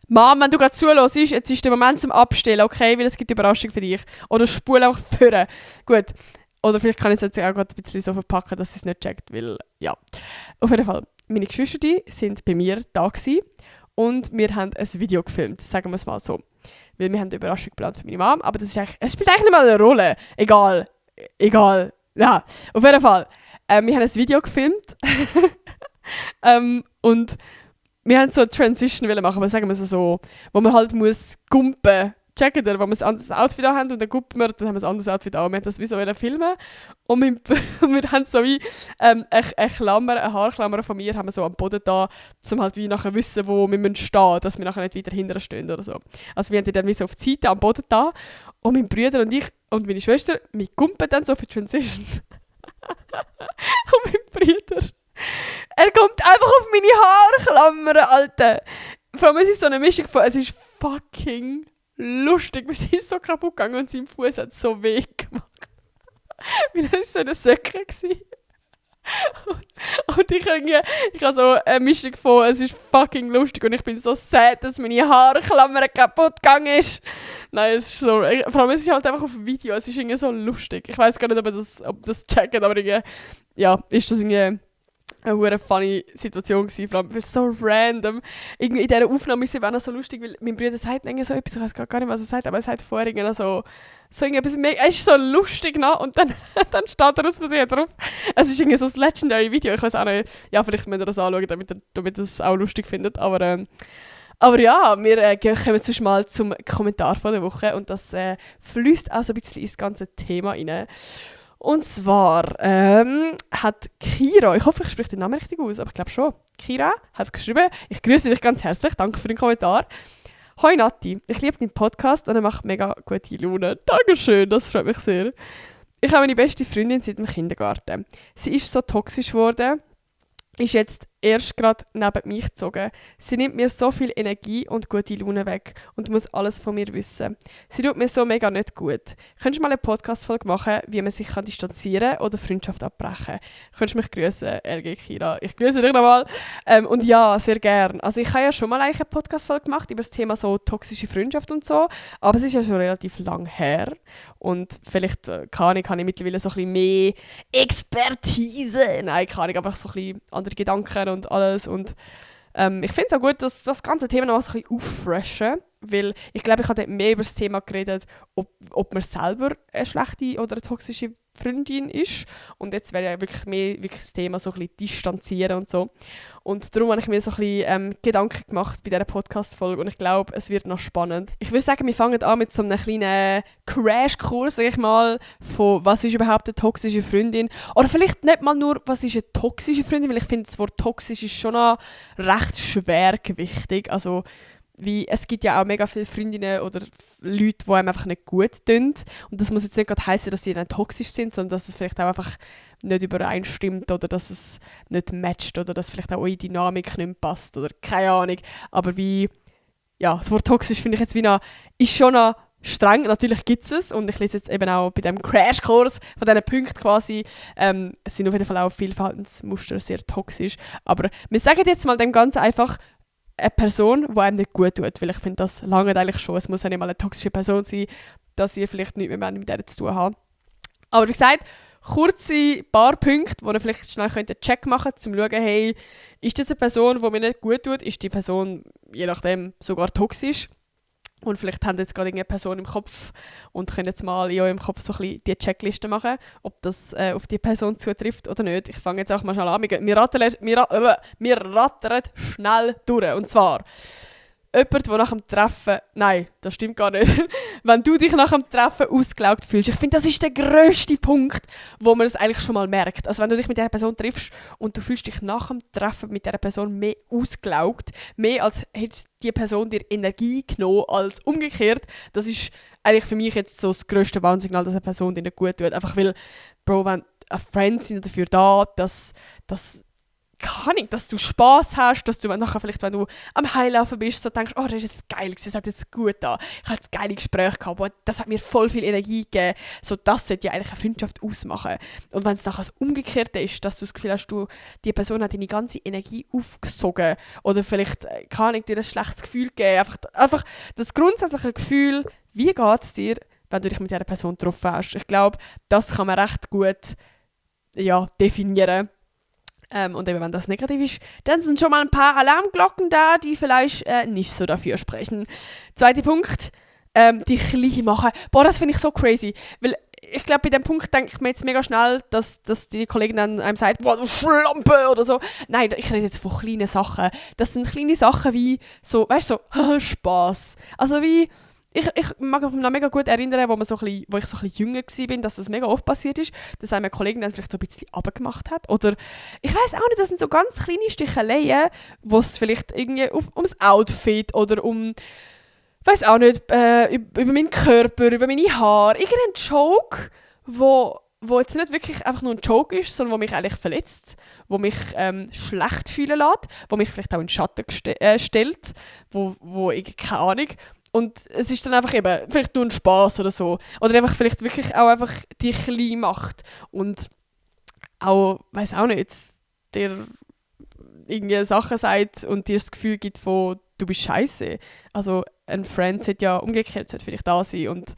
Mom, wenn du gerade zuhörst, jetzt ist der Moment zum Abstellen, okay? Weil es gibt Überraschung für dich. Oder spule einfach führen. Gut. Oder vielleicht kann ich es jetzt auch gerade ein bisschen so verpacken, dass sie es nicht checkt, weil, ja. Auf jeden Fall, meine Geschwister sind bei mir da gewesen und wir haben ein Video gefilmt, sagen wir es mal so. Weil wir haben eine Überraschung geplant für meine Mom, aber das ist es spielt eigentlich nicht mal eine Rolle. Egal. Ja, auf jeden Fall. Wir haben ein Video gefilmt und wir haben so eine Transition machen, aber sagen wir es so, wo man halt muss gumpen. Checkt ihr, wo wir ein anderes Outfit haben und dann gucken wir, dann haben wir ein anderes Outfit an. Wir haben das wie so filmen und wir haben so wie eine Haarklammer von mir haben wir so am Boden da, um halt wie nachher wissen, wo wir stehen müssen, dass wir nachher nicht wieder hinterher stehen oder so. Also wir haben die dann wie so auf die Seite am Boden da und mein Bruder und ich und meine Schwester, wir gumpen dann so für Transition. Und mein Bruder, er kommt einfach auf meine Haarklammer, Alter. Vor allem, es ist so eine Mischung von, es ist fucking lustig, weil sie ist so kaputt gegangen und sein Fuß hat so weh gemacht. Weil er war so in den Söcken. Und ich habe so eine Mischung von, es ist fucking lustig und ich bin so sad, dass meine Haarklammer kaputt gegangen ist. Nein, es ist so, vor allem es ist halt einfach auf Video, es ist irgendwie so lustig. Ich weiß gar nicht, ob das checkt, aber irgendwie, ja, ist das irgendwie eine funny Situation gewesen, vor allem, weil es so random. Irgendwie in dieser Aufnahme ist es auch noch so lustig, weil mein Bruder sagt irgendwie so etwas, ich weiß gar nicht, was er sagt, aber er sagt vorher irgendwie so irgendetwas mega, es ist so lustig noch und dann steht er aus Versehen drauf. Es ist irgendwie so ein legendary Video, ich weiß auch nicht, ja, vielleicht müsst ihr das anschauen, damit ihr es auch lustig findet, aber ja, wir kommen zwischen mal zum Kommentar von der Woche und das fließt auch so ein bisschen ins ganze Thema rein. Und zwar hat Kira, ich hoffe, ich spreche den Namen richtig aus, aber ich glaube schon. Kira hat geschrieben, ich grüße dich ganz herzlich, danke für den Kommentar. Hoi Nati, ich liebe deinen Podcast und er macht mega gute Laune. Dankeschön, das freut mich sehr. Ich habe meine beste Freundin seit dem Kindergarten. Sie ist so toxisch geworden, ist jetzt erst gerade neben mich gezogen. Sie nimmt mir so viel Energie und gute Laune weg und muss alles von mir wissen. Sie tut mir so mega nicht gut. Könntest du mal eine Podcast-Folge machen, wie man sich distanzieren kann oder Freundschaft abbrechen? Könntest du mich grüßen, LG Kira? Ich grüße dich nochmal. Und ja, sehr gern. Also ich habe ja schon mal eine Podcast-Folge gemacht über das Thema so toxische Freundschaft und so, aber es ist ja schon relativ lang her. Und vielleicht habe ich mittlerweile so ein bisschen mehr Expertise. Nein, kann ich einfach so ein bisschen andere Gedanken und alles. Und ich finde es auch gut, dass das ganze Thema noch ein bisschen auffreshen. Weil ich glaube, ich habe mehr über das Thema geredet, ob man selber eine schlechte oder eine toxische Freundin ist. Und jetzt wäre ja wirklich mehr wirklich das Thema so ein bisschen distanzieren und so. Und darum habe ich mir so ein bisschen Gedanken gemacht bei dieser Podcast-Folge und ich glaube, es wird noch spannend. Ich würde sagen, wir fangen an mit so einem kleinen Crashkurs, sage ich mal, von was ist überhaupt eine toxische Freundin? Oder vielleicht nicht mal nur, was ist eine toxische Freundin, weil ich finde, das Wort toxisch ist schon noch recht schwergewichtig. Also, wie, es gibt ja auch mega viele Freundinnen oder Leute, die einem einfach nicht gut tun. Und das muss jetzt nicht gerade heissen, dass sie dann toxisch sind, sondern dass es vielleicht auch einfach nicht übereinstimmt oder dass es nicht matcht oder dass vielleicht auch eure Dynamik nicht mehr passt oder keine Ahnung. Aber wie, ja, das Wort toxisch finde ich jetzt wie noch, ist schon noch streng. Natürlich gibt es und ich lese jetzt eben auch bei diesem Crashkurs von diesen Punkten quasi, es sind auf jeden Fall auch viele Verhaltensmuster sehr toxisch. Aber wir sagen jetzt mal dem Ganzen einfach, eine Person, die einem nicht gut tut, weil ich finde, das lange eigentlich schon. Es muss ja nicht mal eine toxische Person sein, dass ihr vielleicht nichts mehr mit der zu tun habt. Aber wie gesagt, kurze paar Punkte, wo ihr vielleicht schnell einen Check machen könnt, um zu schauen, hey, ist das eine Person, die mir nicht gut tut? Ist die Person, je nachdem, sogar toxisch? Und vielleicht habt ihr jetzt gerade irgendeine Person im Kopf und könnt jetzt mal in eurem Kopf so ein bisschen die Checkliste machen, ob das auf die Person zutrifft oder nicht. Ich fange jetzt auch mal schnell an. Wir rattern schnell durch. Und zwar, jemand, der nach dem Treffen... Nein, das stimmt gar nicht. Wenn du dich nach dem Treffen ausgelaugt fühlst. Ich finde, das ist der grösste Punkt, wo man es eigentlich schon mal merkt. Also wenn du dich mit dieser Person triffst und du fühlst dich nach dem Treffen mit dieser Person mehr ausgelaugt, mehr als hätte die Person dir Energie genommen als umgekehrt, das ist eigentlich für mich jetzt so das grösste Warnsignal, dass eine Person dir nicht gut tut. Einfach weil, Bro, wenn Friends sind dafür da, dass kann ich, dass du Spass hast, dass du nachher vielleicht, wenn du am Heilaufen bist, so denkst, oh, das ist jetzt geil, das hat jetzt gut da. Ich hatte ein geiles Gespräch gehabt, boah, das hat mir voll viel Energie gegeben. So, das sollte ja eigentlich eine Freundschaft ausmachen. Und wenn es nachher das Umgekehrte ist, dass du das Gefühl hast, die Person hat deine ganze Energie aufgesogen oder vielleicht kann ich dir ein schlechtes Gefühl geben. Einfach das grundsätzliche Gefühl, wie geht es dir, wenn du dich mit dieser Person getroffen hast. Ich glaube, das kann man recht gut definieren. Und eben, wenn das negativ ist, dann sind schon mal ein paar Alarmglocken da, die vielleicht nicht so dafür sprechen. Zweiter Punkt, die klein machen. Boah, das finde ich so crazy. Weil ich glaube, bei dem Punkt denke ich mir jetzt mega schnell, dass die Kollegin dann einem sagt, boah, du Schlampe oder so. Nein, ich rede jetzt von kleinen Sachen. Das sind kleine Sachen wie so, weißt du, so, Spass. Also wie... Ich mag mich noch mega gut erinnern, wo ich so ein bisschen jünger war, dass das mega oft passiert ist, dass eine Kollegin dann vielleicht so ein bisschen runtergemacht hat. Oder ich weiß auch nicht, das sind so ganz kleine Sticheleien, wo es vielleicht irgendwie ums Outfit oder um, weiß auch nicht, über meinen Körper, über meine Haare, irgendein Joke, wo jetzt nicht wirklich einfach nur ein Joke ist, sondern wo mich eigentlich verletzt, wo mich schlecht fühlen lässt, wo mich vielleicht auch in den Schatten stellt, wo ich keine Ahnung. Und es ist dann einfach eben vielleicht nur ein Spass oder so. Oder einfach vielleicht wirklich auch einfach die klein macht. Und auch, weiß auch nicht, dir irgendwie Sachen sagt und dir das Gefühl gibt von, du bist scheiße. Also ein Friend sollte ja umgekehrt sollte vielleicht da sein und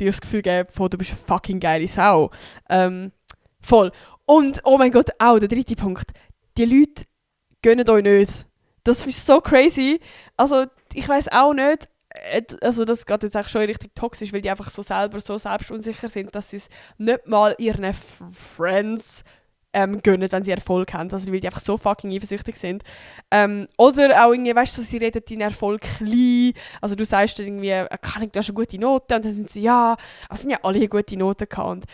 dir das Gefühl geben von, du bist eine fucking geile Sau. Voll. Und, oh mein Gott, auch der dritte Punkt. Die Leute gönnen euch nicht. Das ist so crazy. Also ich weiß auch nicht, also das geht jetzt auch schon richtig toxisch, weil die einfach so selbstunsicher sind, dass sie es nicht mal ihren Friends gönnen, wenn sie Erfolg haben. Also weil die einfach so fucking eifersüchtig sind. Oder auch irgendwie, weißt du, so, sie reden deinen Erfolg klein. Also du sagst dann irgendwie, du hast eine gute Note. Und dann sind sie, ja, aber es sind ja alle gute Noten gehabt. Und,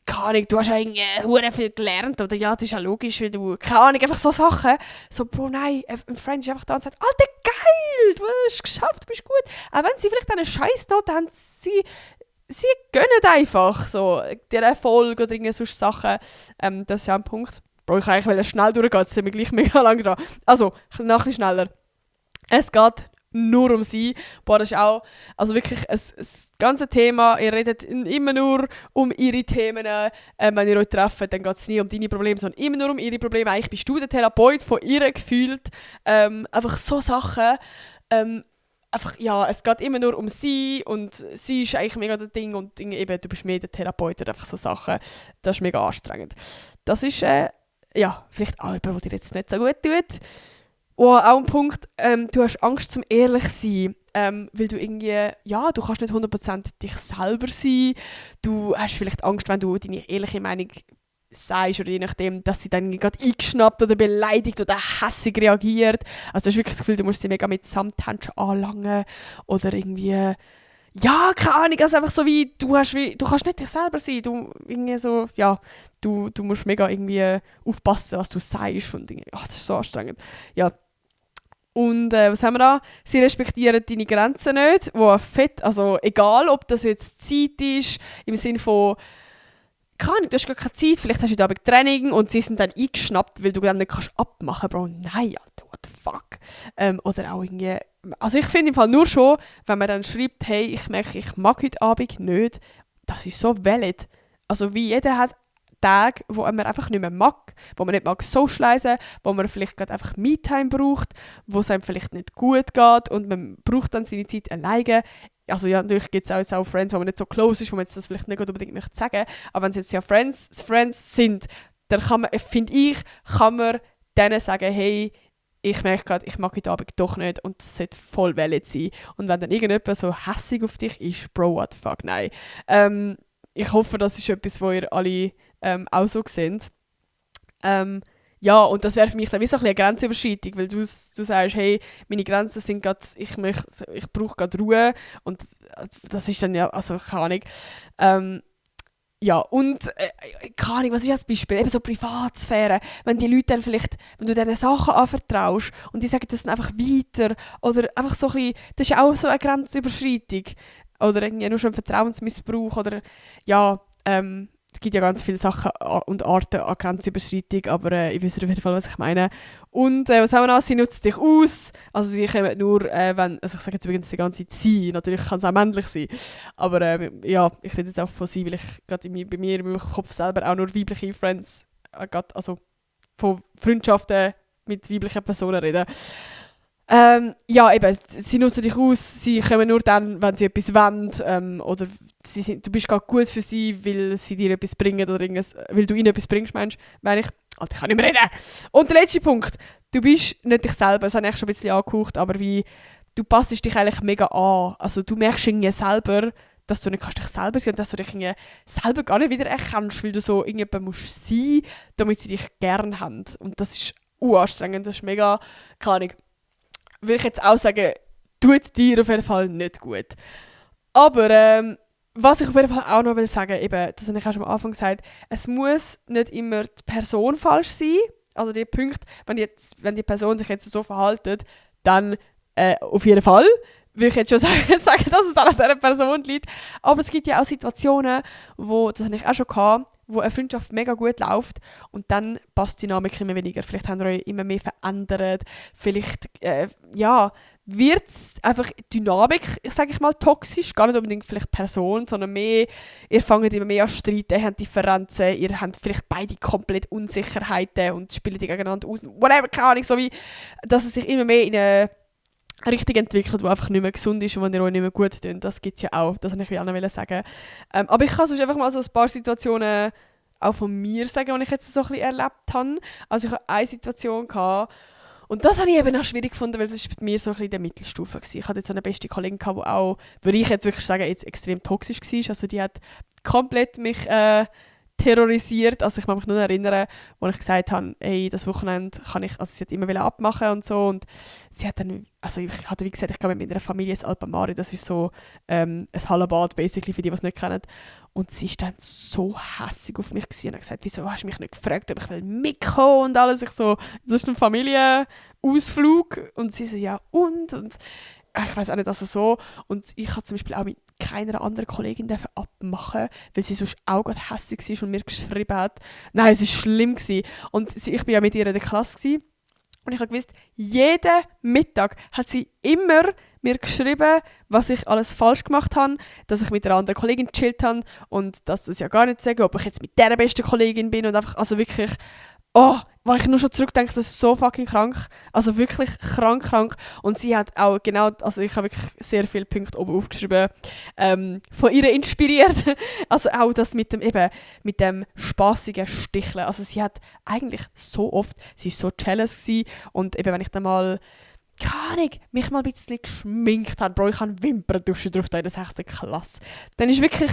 keine Ahnung, du hast ja irgendwie hure viel gelernt, oder ja, das ist ja logisch, weil du, keine Ahnung, einfach so Sachen. So, Bro, nein, ein Friend ist einfach da und sagt, Alter, geil, du hast es geschafft, du bist gut. Auch wenn sie vielleicht eine Scheißnote haben, sie gönnen einfach so den Erfolg oder irgendwelche solche Sachen. Das ist ja ein Punkt. Bro, ich eigentlich schnell durchgehen, jetzt sind wir gleich mega lang dran. Also, noch ein bisschen schneller. Es geht nur um sie. Boah, das ist auch, also wirklich das ganze Thema, ihr redet immer nur um ihre Themen. Wenn ihr euch trefft, dann geht es nie um deine Probleme, sondern immer nur um ihre Probleme. Eigentlich bist du der Therapeut von ihr gefühlt. Einfach so Sachen. Einfach, ja, es geht immer nur um sie und sie ist eigentlich mega das Ding und eben, du bist mehr der Therapeut oder einfach so Sachen. Das ist mega anstrengend. Das ist, ja, vielleicht auch jemand, der dir jetzt nicht so gut tut. Oh, auch ein Punkt, du hast Angst zum ehrlich sein, weil du irgendwie, ja, du kannst nicht 100% dich selber sein. Du hast vielleicht Angst, wenn du deine ehrliche Meinung sagst oder je nachdem, dass sie dann gerade eingeschnappt oder beleidigt oder hässig reagiert. Also du hast wirklich das Gefühl, du musst sie mega mit Samthändchen anlangen oder irgendwie, ja, keine Ahnung, also einfach so du kannst nicht dich selber sein, du irgendwie so, ja, du musst mega irgendwie aufpassen, was du sagst und irgendwie, ach, das ist so anstrengend. Ja. Und was haben wir da? Sie respektieren deine Grenzen nicht, wo fett, also egal, ob das jetzt Zeit ist, im Sinne von, keine Ahnung, du hast gar keine Zeit, vielleicht hast du heute Abend Training und sie sind dann eingeschnappt, weil du dann nicht kannst abmachen, Bro. Nein, Alter, what the fuck? Oder auch irgendwie, also ich finde im Fall nur schon, wenn man dann schreibt, hey, ich merke, ich mag heute Abend nicht, das ist so valid. Also wie jeder hat Tage, wo man einfach nicht mehr mag, wo man nicht mag socialisen, wo man vielleicht gerade einfach Me-Time braucht, wo es einem vielleicht nicht gut geht und man braucht dann seine Zeit alleine. Also ja, natürlich gibt es auch Friends, wo man nicht so close ist, wo man jetzt das vielleicht nicht unbedingt möchte sagen, aber wenn es jetzt ja Friends sind, dann kann man, finde ich, kann man denen sagen, hey, ich merke gerade, ich mag heute Abend doch nicht und das sollte voll valid sein. Und wenn dann irgendjemand so hässig auf dich ist, Bro, what the fuck, nein. Ich hoffe, das ist etwas, wo ihr alle auch so seht. Ja, und das wäre für mich dann wie so ein bisschen eine Grenzüberschreitung, weil du sagst, hey, meine Grenzen sind gerade, ich brauche gerade Ruhe und das ist dann ja, also keine Ahnung. Ja, und keine Ahnung, was ist das Beispiel? Eben so Privatsphäre, wenn die Leute dann vielleicht, wenn du denen Sachen anvertraust und die sagen das dann einfach weiter oder einfach so ein bisschen, das ist ja auch so eine Grenzüberschreitung oder irgendwie nur schon Vertrauensmissbrauch oder ja, es gibt ja ganz viele Sachen und Arten an Grenzüberschreitung, aber ich weiß auf jeden Fall, was ich meine. Und was haben wir noch? Sie nutzen dich aus. Also sie kommen nur, wenn, also ich sage jetzt übrigens die ganze Zeit sie, natürlich kann es auch männlich sein. Aber ja, ich rede jetzt auch von sie, weil ich gerade bei mir in meinem Kopf selber auch nur weibliche Friends, also von Freundschaften mit weiblichen Personen rede. Ja, eben, sie nutzen dich aus, sie kommen nur dann, wenn sie etwas wollen, oder du bist gerade gut für sie, weil sie dir etwas bringen oder weil du ihnen etwas bringst, meine ich. Alter, ich kann nicht mehr reden. Und der letzte Punkt, du bist nicht dich selber, das habe ich schon ein bisschen angehaucht, aber du passt dich eigentlich mega an. Also du merkst irgendwie selber, dass du nicht dich selber sein kannst und dass du dich irgendwie selber gar nicht wieder erkennst, weil du so irgendjemand musst sein, damit sie dich gern haben. Und das ist anstrengend, das ist mega, keine Ahnung. Würde ich jetzt auch sagen, tut dir auf jeden Fall nicht gut. Aber was ich auf jeden Fall auch noch will sagen, eben, das habe ich auch schon am Anfang gesagt, es muss nicht immer die Person falsch sein. Also die Punkte, wenn die Person sich jetzt so verhält, dann auf jeden Fall würde ich jetzt schon sagen, dass es dann an dieser Person liegt. Aber es gibt ja auch Situationen, das habe ich auch schon gehabt, wo eine Freundschaft mega gut läuft und dann passt die Dynamik immer weniger. Vielleicht habt ihr euch immer mehr verändert. Vielleicht, wird es einfach Dynamik, sage ich mal, toxisch. Gar nicht unbedingt vielleicht Person, sondern mehr, ihr fangt immer mehr an zu streiten, ihr habt Differenzen, ihr habt vielleicht beide komplett Unsicherheiten und spielt die gegeneinander aus. Whatever, keine Ahnung, so wie, dass es sich immer mehr in eine Richtung entwickelt, die einfach nicht mehr gesund ist und wenn ihr euch nicht mehr gut tut. Das gibt es ja auch, das wollte ich auch sagen. Aber ich kann sonst einfach mal so ein paar Situationen auch von mir sagen, die ich jetzt so ein bisschen erlebt habe. Also ich hatte eine Situation gehabt, und das habe ich eben auch schwierig gefunden, weil es bei mir so ein bisschen in der Mittelstufe war. Ich hatte jetzt eine beste Kollegin gehabt, die auch, würde ich jetzt wirklich sagen, jetzt extrem toxisch war. Also die hat komplett mich terrorisiert. Also ich kann mich nur erinnern, wo ich gesagt habe, hey, das Wochenende kann ich, also sie hat immer abmachen und so und sie hat dann, also ich hatte wie gesagt, ich gehe mit meiner Familie ins Alpamare, das ist so ein Hallenbad basically, für die, die es nicht kennen. Und sie ist dann so hässig auf mich gewesen und hat gesagt, wieso hast du mich nicht gefragt, ob ich mitkommen und alles. Ich so, das ist ein Familienausflug und sie so, ja und ich weiß auch nicht, also so. Und ich habe zum Beispiel auch mit keiner anderen Kollegin abmachen, weil sie sonst auch gerade hässlich war und mir geschrieben hat. Nein, es war schlimm gewesen. Und ich war ja mit ihr in der Klasse gewesen. Und ich habe gewusst, jeden Mittag hat sie immer mir geschrieben, was ich alles falsch gemacht habe, dass ich mit einer anderen Kollegin gechillt habe und dass das ja gar nicht sagen, ob ich jetzt mit der besten Kollegin bin und einfach, also wirklich wenn ich nur schon zurückdenke, das ist so fucking krank. Also wirklich krank. Und sie hat auch genau, also ich habe wirklich sehr viele Punkte oben aufgeschrieben, von ihr inspiriert. Also auch das mit dem spassigen Sticheln. Also sie hat eigentlich so oft, sie ist so jealous gewesen. Und eben wenn ich dann mal, keine Ahnung, mich mal ein bisschen geschminkt habe, Bro, ich habe Wimperntusche drauf in der 6. Klasse. Dann ist wirklich,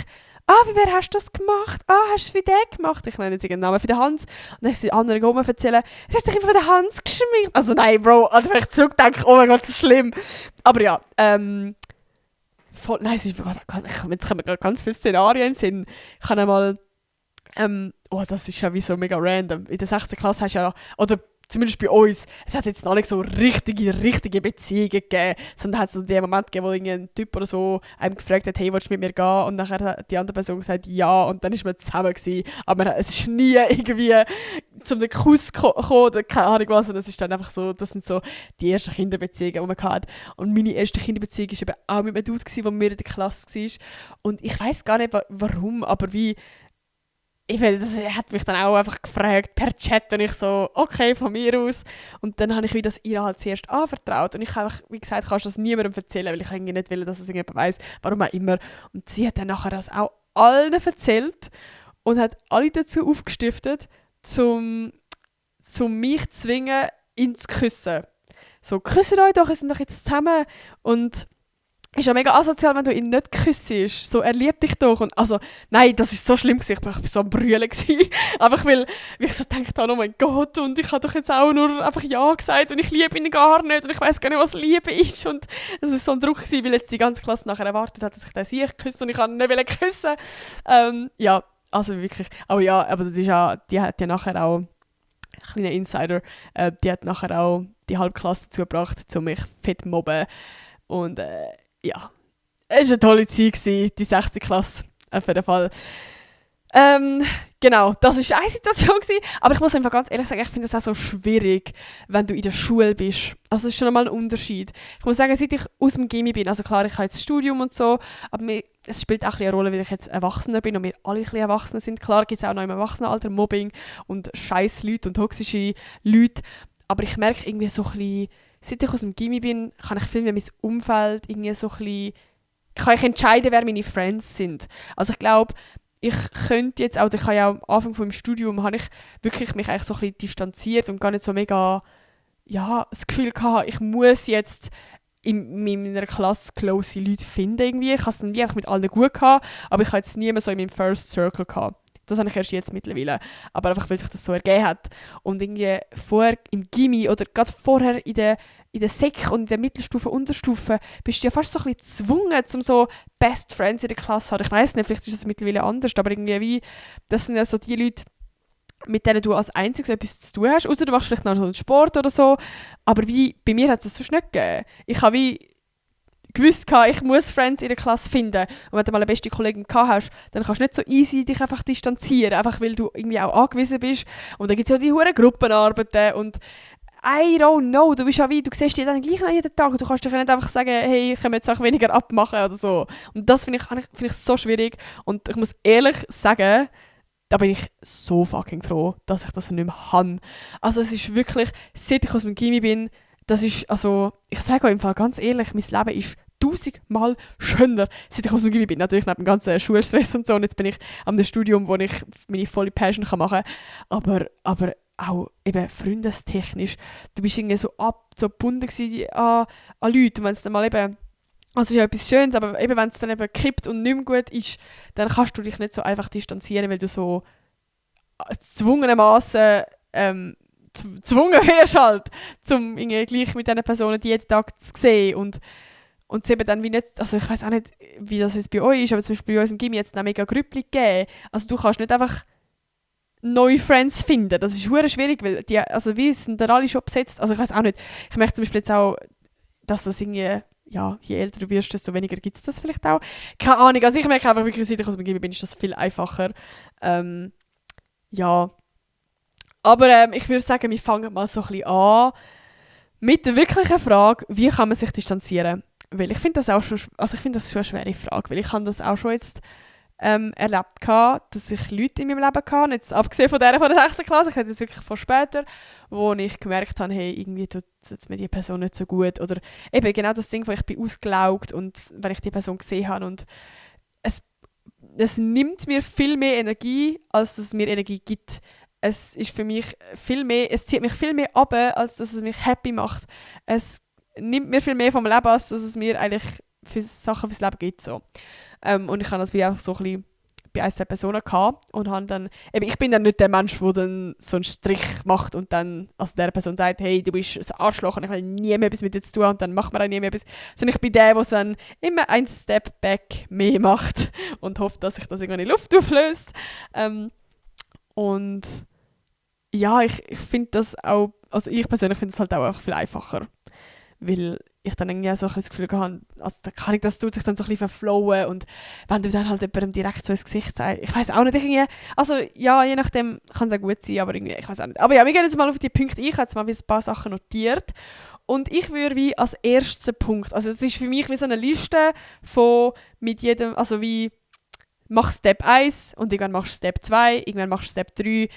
wie wer hast du das gemacht? Hast du es für den gemacht? Ich nenne jetzt den Namen, für den Hans. Und dann ist die anderen erzählen, das hast du dich immer für den Hans geschminkt. Also nein, Bro, also wenn ich zurückdenke, oh mein Gott, das ist schlimm. Aber ja, nein, es ist, jetzt kommen gerade ganz viele Szenarien in den Sinn. Ich habe einmal, das ist ja wie so mega random. In der 6. Klasse hast du ja, oder zumindest bei uns, es hat jetzt noch nicht so richtige Beziehungen gegeben, sondern hat es so den Moment gegeben, wo ein Typ oder so einem gefragt hat, hey, willst du mit mir gehen? Und dann hat die andere Person gesagt, ja, und dann ist man zusammen gewesen. Aber es ist nie irgendwie zum den Kuss gekommen oder keine Ahnung was, und es ist dann einfach so, das sind so die ersten Kinderbeziehungen, die man hatte. Und meine erste Kinderbeziehung war eben auch mit einem Dude, der mit mir in der Klasse war. Und ich weiss gar nicht, warum, aber wie, er hat mich dann auch einfach gefragt per Chat und ich so, okay, von mir aus. Und dann habe ich das ihr halt zuerst anvertraut und ich habe einfach, wie gesagt, kannst du das niemandem erzählen, weil ich eigentlich nicht will, dass es irgendjemand weiss, warum auch immer. Und sie hat dann nachher das auch allen erzählt und hat alle dazu aufgestiftet, zum mich zu zwingen, ihn zu küssen. So, küsst euch doch, wir sind doch jetzt zusammen. Und ist ja mega asozial, wenn du ihn nicht küssest. So, er liebt dich doch. Und also, nein, das ist so schlimm gewesen. Ich war so am Brüllen gewesen. Einfach weil ich so gedacht habe, oh mein Gott, und ich habe doch jetzt auch nur einfach Ja gesagt und ich liebe ihn gar nicht und ich weiß gar nicht, was Liebe ist. Und es war so ein Druck gewesen, weil jetzt die ganze Klasse nachher erwartet hat, dass ich den küsse und ich kann ihn nicht küssen. Ja, also wirklich. Aber ja, aber das ist ja, die hat ja nachher auch, ein kleiner Insider, die hat nachher auch die halbe Klasse dazu gebracht, um mich fett zu mobben. Und ja, es war eine tolle Zeit gewesen, die 6. Klasse, auf jeden Fall. Genau, das war eine Situation gewesen. Aber ich muss einfach ganz ehrlich sagen, ich finde es auch so schwierig, wenn du in der Schule bist. Also es ist schon einmal ein Unterschied. Ich muss sagen, seit ich aus dem Gymi bin, also klar, ich habe jetzt Studium und so, aber es spielt auch eine Rolle, weil ich jetzt Erwachsener bin und wir alle ein bisschen erwachsen sind. Klar gibt es auch noch im Erwachsenenalter Mobbing und scheiß Leute und toxische Leute. Aber ich merke irgendwie so ein bisschen, seit ich aus dem Gymi bin, kann ich viel mehr mein Umfeld irgendwie so ein bisschen, kann ich entscheiden, wer meine Friends sind. Also ich glaube, ich könnte jetzt auch, ich habe ja am Anfang vom Studium, habe ich wirklich mich eigentlich so ein bisschen distanziert und gar nicht so mega, ja, das Gefühl gehabt, ich muss jetzt in meiner Klasse close Leute finden irgendwie. Ich habe es dann wie einfach mit allen gut gehabt, aber ich habe jetzt niemanden so in meinem First Circle gehabt. Das habe ich erst jetzt mittlerweile. Aber einfach, weil sich das so ergeben hat. Und irgendwie vorher im Gymi oder gerade vorher in der Sek und in der Mittelstufe, Unterstufe, bist du ja fast so ein bisschen gezwungen, um so Best Friends in der Klasse zu haben. Ich weiss nicht, vielleicht ist das mittlerweile anders, aber irgendwie das sind ja so die Leute, mit denen du als Einziges etwas zu tun hast. Außer du machst vielleicht noch so einen Sport oder so. Aber wie, bei mir hat es das sonst nicht gegeben. Ich habe wie gewusst, ich muss Friends in der Klasse finden. Und wenn du mal eine beste Kollegin hast, dann kannst du nicht so easy dich einfach distanzieren, einfach weil du irgendwie auch angewiesen bist. Und dann gibt es ja die hohen Gruppenarbeiten und I don't know, du bist ja wie, du siehst die dann gleich noch jeden Tag und du kannst dich ja nicht einfach sagen, hey, ich kann jetzt auch weniger abmachen oder so. Und das finde ich so schwierig und ich muss ehrlich sagen, da bin ich so fucking froh, dass ich das nicht mehr habe. Also es ist wirklich, seit ich aus dem Gymi bin, das ist, also, ich sage euch im Fall ganz ehrlich, mein Leben ist 1000-mal schöner, seit ich aus dem Gymi bin. Natürlich neben dem ganzen Schulstress und so. Und jetzt bin ich am Studium, wo ich meine volle Passion machen kann. Aber auch eben freundestechnisch. Du bist irgendwie so gebunden an Leute. Und wenn es dann mal eben, also es ist ja etwas Schönes, aber eben wenn es dann eben kippt und nicht mehr gut ist, dann kannst du dich nicht so einfach distanzieren, weil du so gezwungenermaßen gezwungen wirst halt, um gleich mit diesen Personen jeden Tag zu sehen und es eben dann wie nicht, also ich weiß auch nicht, wie das jetzt bei euch ist, aber zum Beispiel bei uns im Gymi jetzt noch mega Grüppli gegeben. Also du kannst nicht einfach neue Friends finden, das ist verdammt schwierig, weil die, also wie sind da alle schon besetzt, also ich weiß auch nicht, ich merke zum Beispiel jetzt auch, dass das irgendwie, ja, je älter du wirst, desto weniger gibt es das vielleicht auch. Keine Ahnung, also ich merke einfach wirklich, seit ich aus dem Gymi bin, ist das viel einfacher. Ja. Aber ich würde sagen, wir fangen mal so ein bisschen an mit der wirklichen Frage, wie kann man sich distanzieren? Weil ich finde das auch schon, also ich finde das schon eine schwere Frage, weil ich habe das auch schon jetzt erlebt gehabt, dass ich Leute in meinem Leben hatte, jetzt abgesehen von der 6. Klasse, ich hatte jetzt wirklich von später, wo ich gemerkt habe, hey, irgendwie tut mir die Person nicht so gut. Oder eben genau das Ding, wo ich bin ausgelaugt und wenn ich die Person gesehen habe und es nimmt mir viel mehr Energie, als dass es mir Energie gibt. Es ist für mich viel mehr, es zieht mich viel mehr ab, als dass es mich happy macht. Es nimmt mir viel mehr vom Leben, als dass es mir eigentlich für Sachen fürs Leben gibt. So. Und ich habe das wie auch so ein bisschen bei ein, zwei Personen gehabt und habe dann, eben, ich bin dann nicht der Mensch, der dann so einen Strich macht und dann also der Person sagt, hey, du bist ein Arschloch und ich will nie mehr etwas mit dir zu tun und dann macht man auch nie mehr etwas. Sondern ich bin der, der dann immer ein Step back mehr macht und hofft, dass sich das irgendwann in Luft auflöst. Und ja, ich finde das auch, also ich persönlich finde es halt auch viel einfacher, weil ich dann irgendwie so ein das Gefühl habe, also da kann ich, das tut sich dann so ein bisschen verflowen und wenn du dann halt jemandem direkt so ins Gesicht sagst, ich weiß auch nicht, irgendwie, also ja, je nachdem kann es auch gut sein, aber irgendwie, ich weiß auch nicht. Aber ja, wir gehen jetzt mal auf die Punkte ein, ich habe jetzt mal ein paar Sachen notiert und ich würde wie als ersten Punkt, also es ist für mich wie so eine Liste von mit jedem, also wie mach Step 1 und irgendwann machst du Step 2, irgendwann machst du Step 3,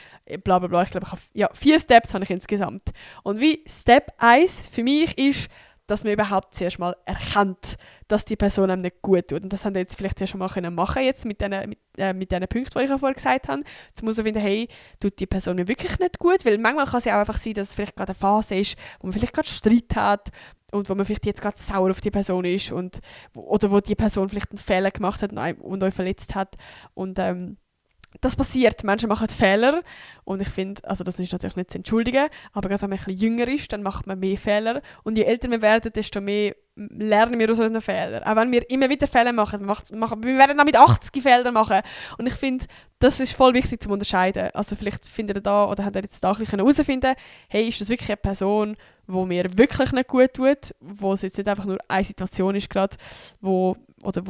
bla bla bla, ich glaube, ich habe 4 Steps habe ich insgesamt. Und wie Step 1 für mich ist, dass man überhaupt zuerst mal erkennt, dass die Person einem nicht gut tut. Und das haben wir jetzt vielleicht ja schon mal machen jetzt mit diesen Punkten, die ich ja vorher gesagt habe. Zum herausfinden, hey, tut die Person mir wirklich nicht gut? Weil manchmal kann es ja auch einfach sein, dass es vielleicht gerade eine Phase ist, wo man vielleicht gerade Streit hat und wo man vielleicht jetzt gerade sauer auf die Person ist und, oder wo die Person vielleicht einen Fehler gemacht hat und euch verletzt hat. Und das passiert, Menschen machen Fehler und ich finde, also das ist natürlich nicht zu entschuldigen, aber gerade wenn man ein bisschen jünger ist, dann macht man mehr Fehler und je älter wir werden, desto mehr lernen wir aus unseren Fehlern. Auch wenn wir immer wieder Fehler machen, wir werden auch mit 80 Fehler machen und ich finde, das ist voll wichtig zu unterscheiden. Also vielleicht findet ihr da oder habt ihr jetzt da ein bisschen herausfinden, hey, ist das wirklich eine Person, die mir wirklich nicht gut tut, wo es jetzt nicht einfach nur eine Situation ist gerade, wo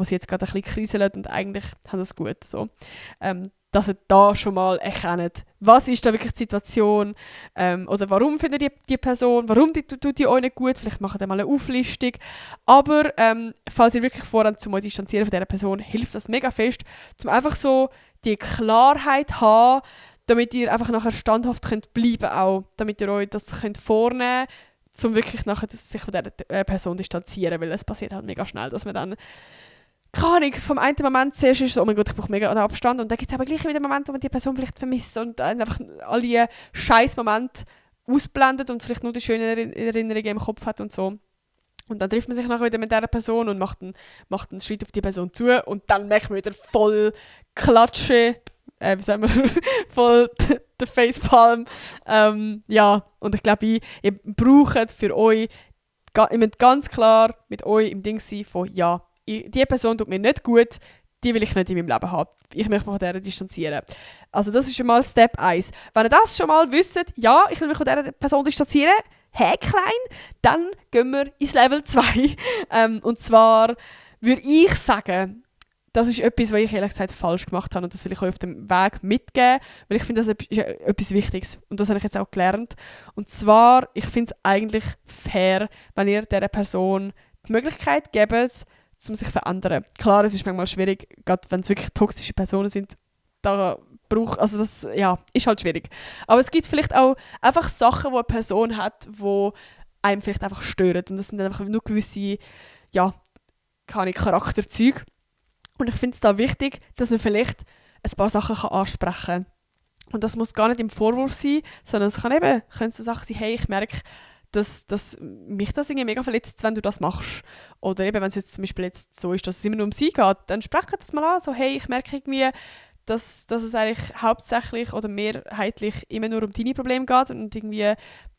sie jetzt gerade ein bisschen kriselt und eigentlich haben das gut so. Dass ihr da schon mal erkennt, was ist da wirklich die Situation oder warum findet ihr die Person, warum tut die euch nicht gut, vielleicht macht ihr mal eine Auflistung. Aber falls ihr wirklich vorhabt, zum Distanzieren von dieser Person, hilft das mega fest, um einfach so die Klarheit haben, damit ihr einfach nachher standhaft könnt bleiben auch, damit ihr euch das könnt vornehmen könnt, um wirklich nachher sich von dieser Person distanzieren, weil es passiert halt mega schnell, dass man dann keine Ahnung, vom einen Moment zuerst ist so, oh mein Gott, ich brauche mega einen Abstand und dann gibt es aber gleich wieder Momente, wo man die Person vielleicht vermisst und einfach alle scheiß Momente ausblendet und vielleicht nur die schönen Erinnerungen im Kopf hat und so. Und dann trifft man sich nachher wieder mit dieser Person und macht einen Schritt auf die Person zu und dann merkt man wieder voll Klatsche, wie sagen wir, voll der Facepalm. Ja, und ich glaube, ihr braucht für euch, ihr müsst ganz klar mit euch im Ding sein von ja, die Person tut mir nicht gut, die will ich nicht in meinem Leben haben. Ich möchte mich von der distanzieren. Also das ist schon mal Step 1. Wenn ihr das schon mal wisst, ja, ich will mich von dieser Person distanzieren, Häklein, dann gehen wir ins Level 2. Und zwar würde ich sagen, das ist etwas, was ich ehrlich gesagt falsch gemacht habe und das will ich euch auf dem Weg mitgeben, weil ich finde, das ist etwas Wichtiges und das habe ich jetzt auch gelernt. Und zwar, ich finde es eigentlich fair, wenn ihr dieser Person die Möglichkeit gebt, um sich zu verändern. Klar, es ist manchmal schwierig, gerade wenn es wirklich toxische Personen sind, also das ja, ist halt schwierig. Aber es gibt vielleicht auch einfach Sachen, die eine Person hat, die einem vielleicht einfach stören. Und das sind einfach nur gewisse, ja, keine Charakterzüge. Und ich finde es da wichtig, dass man vielleicht ein paar Sachen ansprechen kann. Und das muss gar nicht im Vorwurf sein, sondern es können so Sachen sein, hey, ich merke, dass mich das irgendwie mega verletzt, wenn du das machst. Oder eben, wenn es jetzt zum Beispiel jetzt so ist, dass es immer nur um sie geht, dann spreche das mal an, so hey, ich merke irgendwie, dass es eigentlich hauptsächlich oder mehrheitlich immer nur um deine Probleme geht und irgendwie,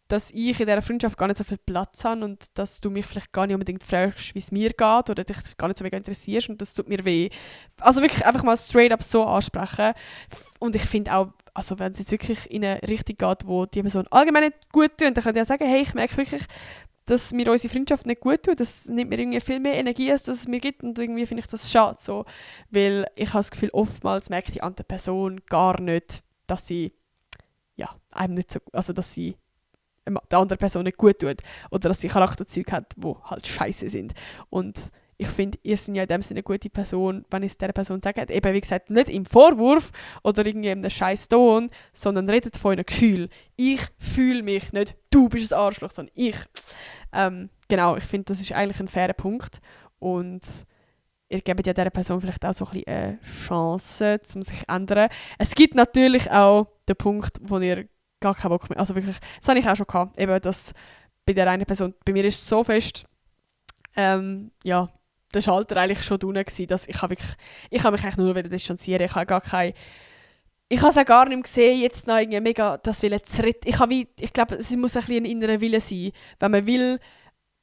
dass ich in dieser Freundschaft gar nicht so viel Platz habe und dass du mich vielleicht gar nicht unbedingt fragst, wie es mir geht oder dich gar nicht so mega interessierst und das tut mir weh. Also wirklich einfach mal straight up so ansprechen. Und ich finde auch, also wenn es jetzt wirklich in eine Richtung geht, wo die Person allgemein nicht gut tut, dann könnt ihr ja sagen, hey, ich merke wirklich, dass mir unsere Freundschaft nicht gut tut. Das nimmt mir irgendwie viel mehr Energie, als es mir gibt und irgendwie finde ich das schade so. Weil ich habe das Gefühl, oftmals merkt die andere Person gar nicht, dass sie ja, einem nicht so, also dass sie der anderen Person nicht gut tut oder dass sie Charakterzüge hat, die halt scheiße sind. Und ich finde, ihr seid ja in dem Sinne eine gute Person, wenn ich es dieser Person sage. Eben, wie gesagt, nicht im Vorwurf oder irgendwie in einem scheiß Ton, sondern redet von einem Gefühl. Ich fühle mich, nicht du bist ein Arschloch, sondern ich. Genau, ich finde, das ist eigentlich ein fairer Punkt. Und ihr gebt ja dieser Person vielleicht auch so ein bisschen eine Chance, um sich zu ändern. Es gibt natürlich auch den Punkt, wo ihr gar keinen Bock mehr, also wirklich, das habe ich auch schon gehabt, eben, dass bei der einen Person, bei mir ist es so fest, ja, der Schalter eigentlich schon drunter gewesen, dass ich habe mich eigentlich nur wieder distanzieren, ich habe gar keine, ich habe es auch gar nicht mehr gesehen, jetzt noch irgendwie mega das Willen zu retten. Ich glaube, es muss ein bisschen ein innerer Wille sein, wenn man will,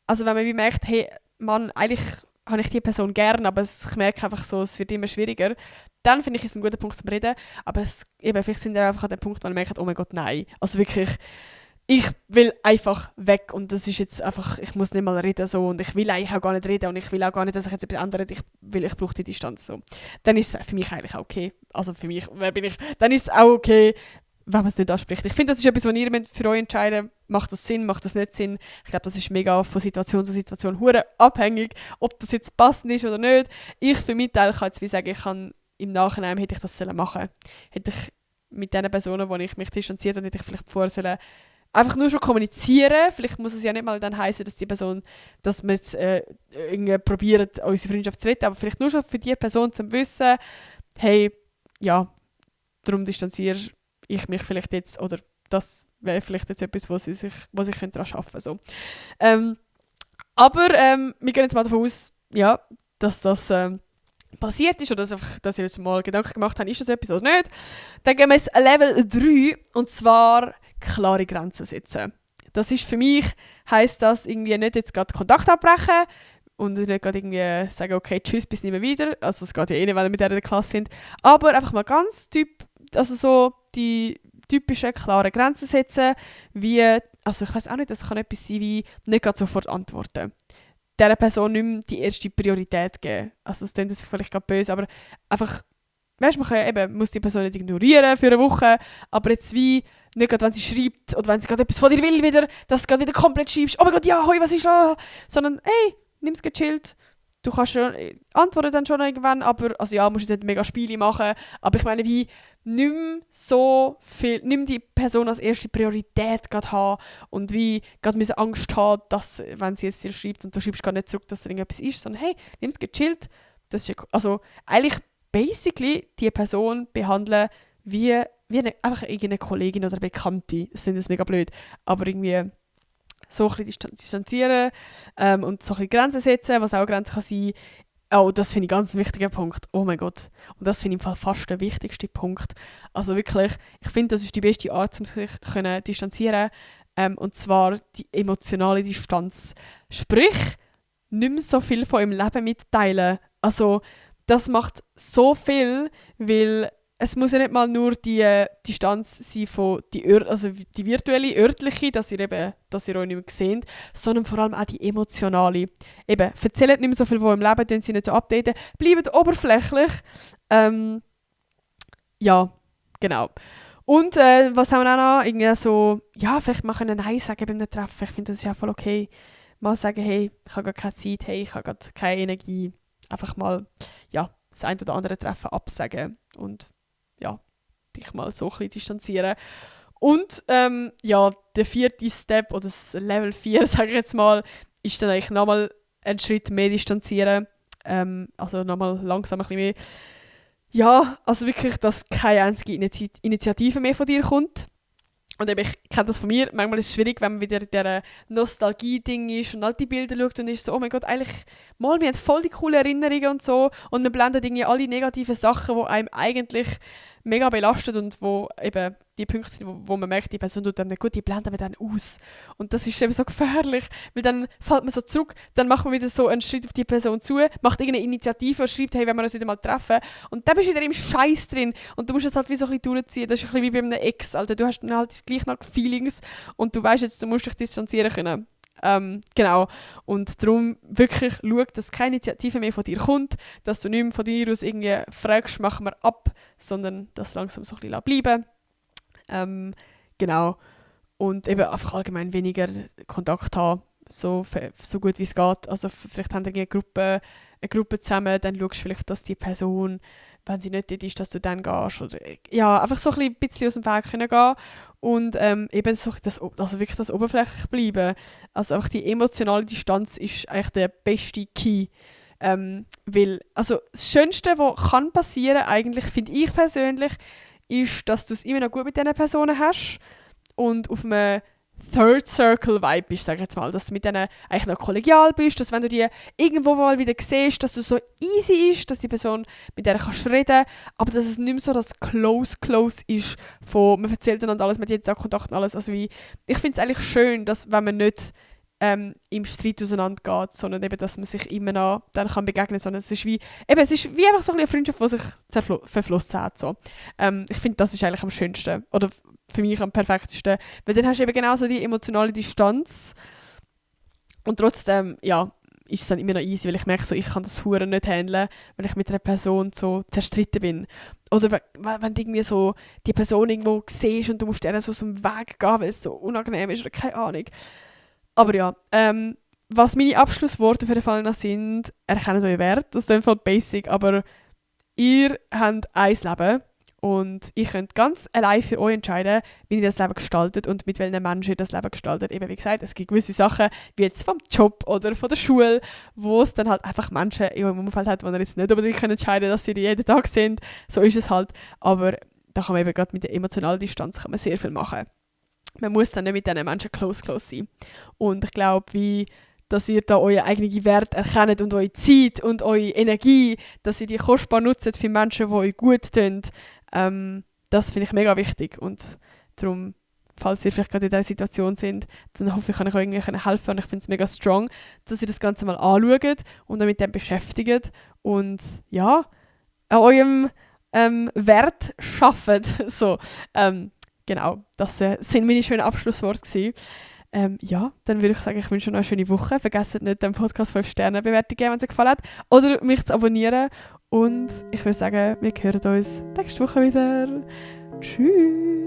also wenn man wie merkt, hey, Mann, eigentlich habe ich die Person gern, aber ich merke einfach so, es wird immer schwieriger. Dann finde ich es ein guter Punkt zum Reden. Aber vielleicht sind wir einfach an dem Punkt, wo man merkt, oh mein Gott, nein. Also wirklich, ich will einfach weg und das ist jetzt einfach, ich muss nicht mal reden so und ich will eigentlich auch gar nicht reden und ich will auch gar nicht, dass ich jetzt etwas ändere, ich brauche die Distanz so. Dann ist es für mich eigentlich auch okay. Also für mich, wer bin ich? Dann ist es auch okay, wenn man es nicht anspricht. Ich finde, das ist etwas, was ihr für euch entscheiden. Macht das Sinn, macht das nicht Sinn? Ich glaube, das ist mega von Situation zu Situation hure abhängig, ob das jetzt passend ist oder nicht. Ich für meinen Teil kann jetzt wie sagen, ich kann im Nachhinein hätte ich das machen sollen. Hätte ich mit den Personen, wo ich mich distanziert habe, hätte ich vielleicht vorher sollen einfach nur schon kommunizieren. Vielleicht muss es ja nicht mal dann heißen, dass die Person, dass wir jetzt irgendwie probieren, unsere Freundschaft zu retten, aber vielleicht nur schon für die Person zu wissen, hey, ja, darum distanziere ich mich vielleicht jetzt, oder das wäre vielleicht jetzt etwas, wo sie daran arbeiten könnte. So. Aber wir gehen jetzt mal davon aus, ja, dass das passiert ist oder dass ihr uns mal Gedanken gemacht habt, ist das etwas oder nicht. Dann gehen wir jetzt Level 3 und zwar klare Grenzen setzen. Das ist für mich, heisst das irgendwie nicht jetzt gerade Kontakt abbrechen und nicht gerade irgendwie sagen, okay, tschüss, bis nie mehr wieder. Also es geht ja eh nicht, weil wir mit der in der Klasse sind. Aber einfach mal ganz also so die typischen klaren Grenzen setzen, wie, also ich weiß auch nicht, das kann etwas sein wie nicht gerade sofort antworten. Dieser Person nicht mehr die erste Priorität geben. Also das klingt jetzt vielleicht gerade böse, aber einfach, weißt du, man kann ja eben, muss die Person nicht ignorieren für eine Woche, aber jetzt wie, nicht gerade wenn sie schreibt oder wenn sie gerade etwas von dir will wieder, dass du gerade wieder komplett schreibst, oh mein Gott, ja, hoi, was ist da? Sondern, hey, nimm's gechillt. Du kannst schon antworten dann schon irgendwann, aber, also ja, musst jetzt nicht mega Spiele machen, aber ich meine, wie, nimm die Person als erste Priorität gerade haben und wie gerade müssen Angst haben, dass, wenn sie jetzt dir schreibt und du schreibst gar nicht zurück, dass da irgendetwas ist, sondern hey, nimm es gechillt. Das ist ja, also eigentlich basically die Person behandeln wie einfach irgendeine Kollegin oder Bekannte. Das sind das mega blöd, aber irgendwie so ein bisschen distanzieren und so ein bisschen Grenzen setzen, was auch Grenzen kann sein. Oh, das finde ich ganz ein wichtiger Punkt. Oh mein Gott. Und das finde ich im Fall fast der wichtigste Punkt. Also wirklich, ich finde, das ist die beste Art, um sich können distanzieren. Und zwar die emotionale Distanz. Sprich, nicht mehr so viel von ihrem Leben mitteilen. Also, das macht so viel, weil es muss ja nicht mal nur die Distanz sein von die virtuelle, örtliche, dass ihr euch nicht mehr seht, sondern vor allem auch die emotionale. Eben, erzählt nicht mehr so viel von eurem Leben, dann sie nicht so updaten, bleibt oberflächlich. Ja, genau. Und was haben wir auch noch? Irgendwie so, ja, vielleicht machen wir Nein sagen bei einem Treffen. Ich finde, das ist ja voll okay. Mal sagen, hey, ich habe gar keine Zeit, hey, ich habe gerade keine Energie. Einfach mal, ja, das ein oder andere Treffen absagen und ja, dich mal so ein bisschen distanzieren. Und ja, der 4. Step oder das Level 4, sage ich jetzt mal, ist dann eigentlich nochmal einen Schritt mehr distanzieren. Also nochmal langsam ein bisschen mehr. Ja, also wirklich, dass keine einzige Initiative mehr von dir kommt. Und eben, ich kenne das von mir, manchmal ist es schwierig, wenn man wieder in dieser Nostalgie-Ding ist und alte Bilder schaut und ist so, oh mein Gott, eigentlich, wir haben voll die coole Erinnerungen und so und man blendet irgendwie alle negativen Sachen, die einem eigentlich mega belastet und wo eben die Punkte sind, wo man merkt, die Person tut einem nicht gut, die blenden wir dann aus. Und das ist eben so gefährlich, weil dann fällt man so zurück, dann macht man wieder so einen Schritt auf die Person zu, macht irgendeine Initiative und schreibt, hey, wenn wir uns wieder mal treffen. Und dann bist du wieder im Scheiß drin und du musst das halt wie so ein bisschen durchziehen. Das ist ein bisschen wie bei einem Ex, Alter. Du hast dann halt gleich noch Feelings und du weißt jetzt, du musst dich distanzieren können. Genau. Und darum wirklich schau, dass keine Initiative mehr von dir kommt, dass du nicht mehr von dir aus irgendwie fragst, machen wir ab, sondern dass langsam so ein bisschen bleiben. Genau. Und eben einfach allgemein weniger Kontakt haben, so gut wie es geht. Also vielleicht haben wir eine Gruppe, eine Gruppe zusammen, dann schaust du vielleicht, dass die Person, wenn sie nicht dort ist, dass du dann gehst. Oder, ja, einfach so ein bisschen aus dem Weg können gehen und eben so also wirklich das oberflächlich bleiben. Also einfach die emotionale Distanz ist eigentlich der beste Key. Weil, also das Schönste, was kann passieren, eigentlich, finde ich persönlich, ist, dass du es immer noch gut mit diesen Personen hast und auf einem Third Circle Vibe bist, sag ich jetzt mal, dass du mit denen eigentlich noch kollegial bist, dass wenn du die irgendwo mal wieder siehst, dass du so easy ist, dass die Person mit der kannst reden, aber dass es nicht mehr so das Close ist, von man erzählt einander alles, man hat jeden Tag Kontakt und alles, also wie, ich finde es eigentlich schön, dass wenn man nicht im Streit auseinandergeht, sondern eben, dass man sich immer noch dann kann begegnen, sondern es ist wie einfach so eine Freundschaft, die sich verflossen hat, so. Ich finde, das ist eigentlich am schönsten, oder für mich am perfektesten, weil dann hast du eben genauso die emotionale Distanz und trotzdem, ja, ist es dann immer noch easy, weil ich merke so, ich kann das Huren nicht handeln, wenn ich mit einer Person so zerstritten bin. Oder wenn du irgendwie so die Person irgendwo siehst und du musst der so aus dem Weg gehen, weil es so unangenehm ist oder keine Ahnung. Aber ja, was meine Abschlussworte auf jeden Fall noch sind, erkennt euren Wert, das ist in dem Fall basic, aber ihr habt ein Leben und ihr könnt ganz allein für euch entscheiden, wie ihr das Leben gestaltet und mit welchen Menschen ihr das Leben gestaltet. Eben wie gesagt, es gibt gewisse Sachen, wie jetzt vom Job oder von der Schule, wo es dann halt einfach Menschen in eurem Umfeld hat, die ihr jetzt nicht unbedingt entscheiden könnt, dass sie jeden Tag sind. So ist es halt, aber da kann man eben gerade mit der emotionalen Distanz kann man sehr viel machen. Man muss dann nicht mit diesen Menschen close sein. Und ich glaube, dass ihr da euren eigenen Wert erkennt und eure Zeit und eure Energie, dass ihr die kostbar nutzt für Menschen, die euch gut tun, das finde ich mega wichtig. Und darum, falls ihr vielleicht gerade in dieser Situation sind, dann hoffe ich, kann ich euch irgendwie helfen. Und ich finde es mega strong, dass ihr das Ganze mal anschaut und euch mit dem beschäftigt und ja, an eurem Wert arbeitet. So, genau, das sind meine schönen Abschlussworte gewesen. Ja, dann würde ich sagen, ich wünsche euch eine schöne Woche. Vergesst nicht, dem Podcast 5 Sterne Bewertung geben, wenn es euch gefallen hat. Oder mich zu abonnieren. Und ich würde sagen, wir hören uns nächste Woche wieder. Tschüss.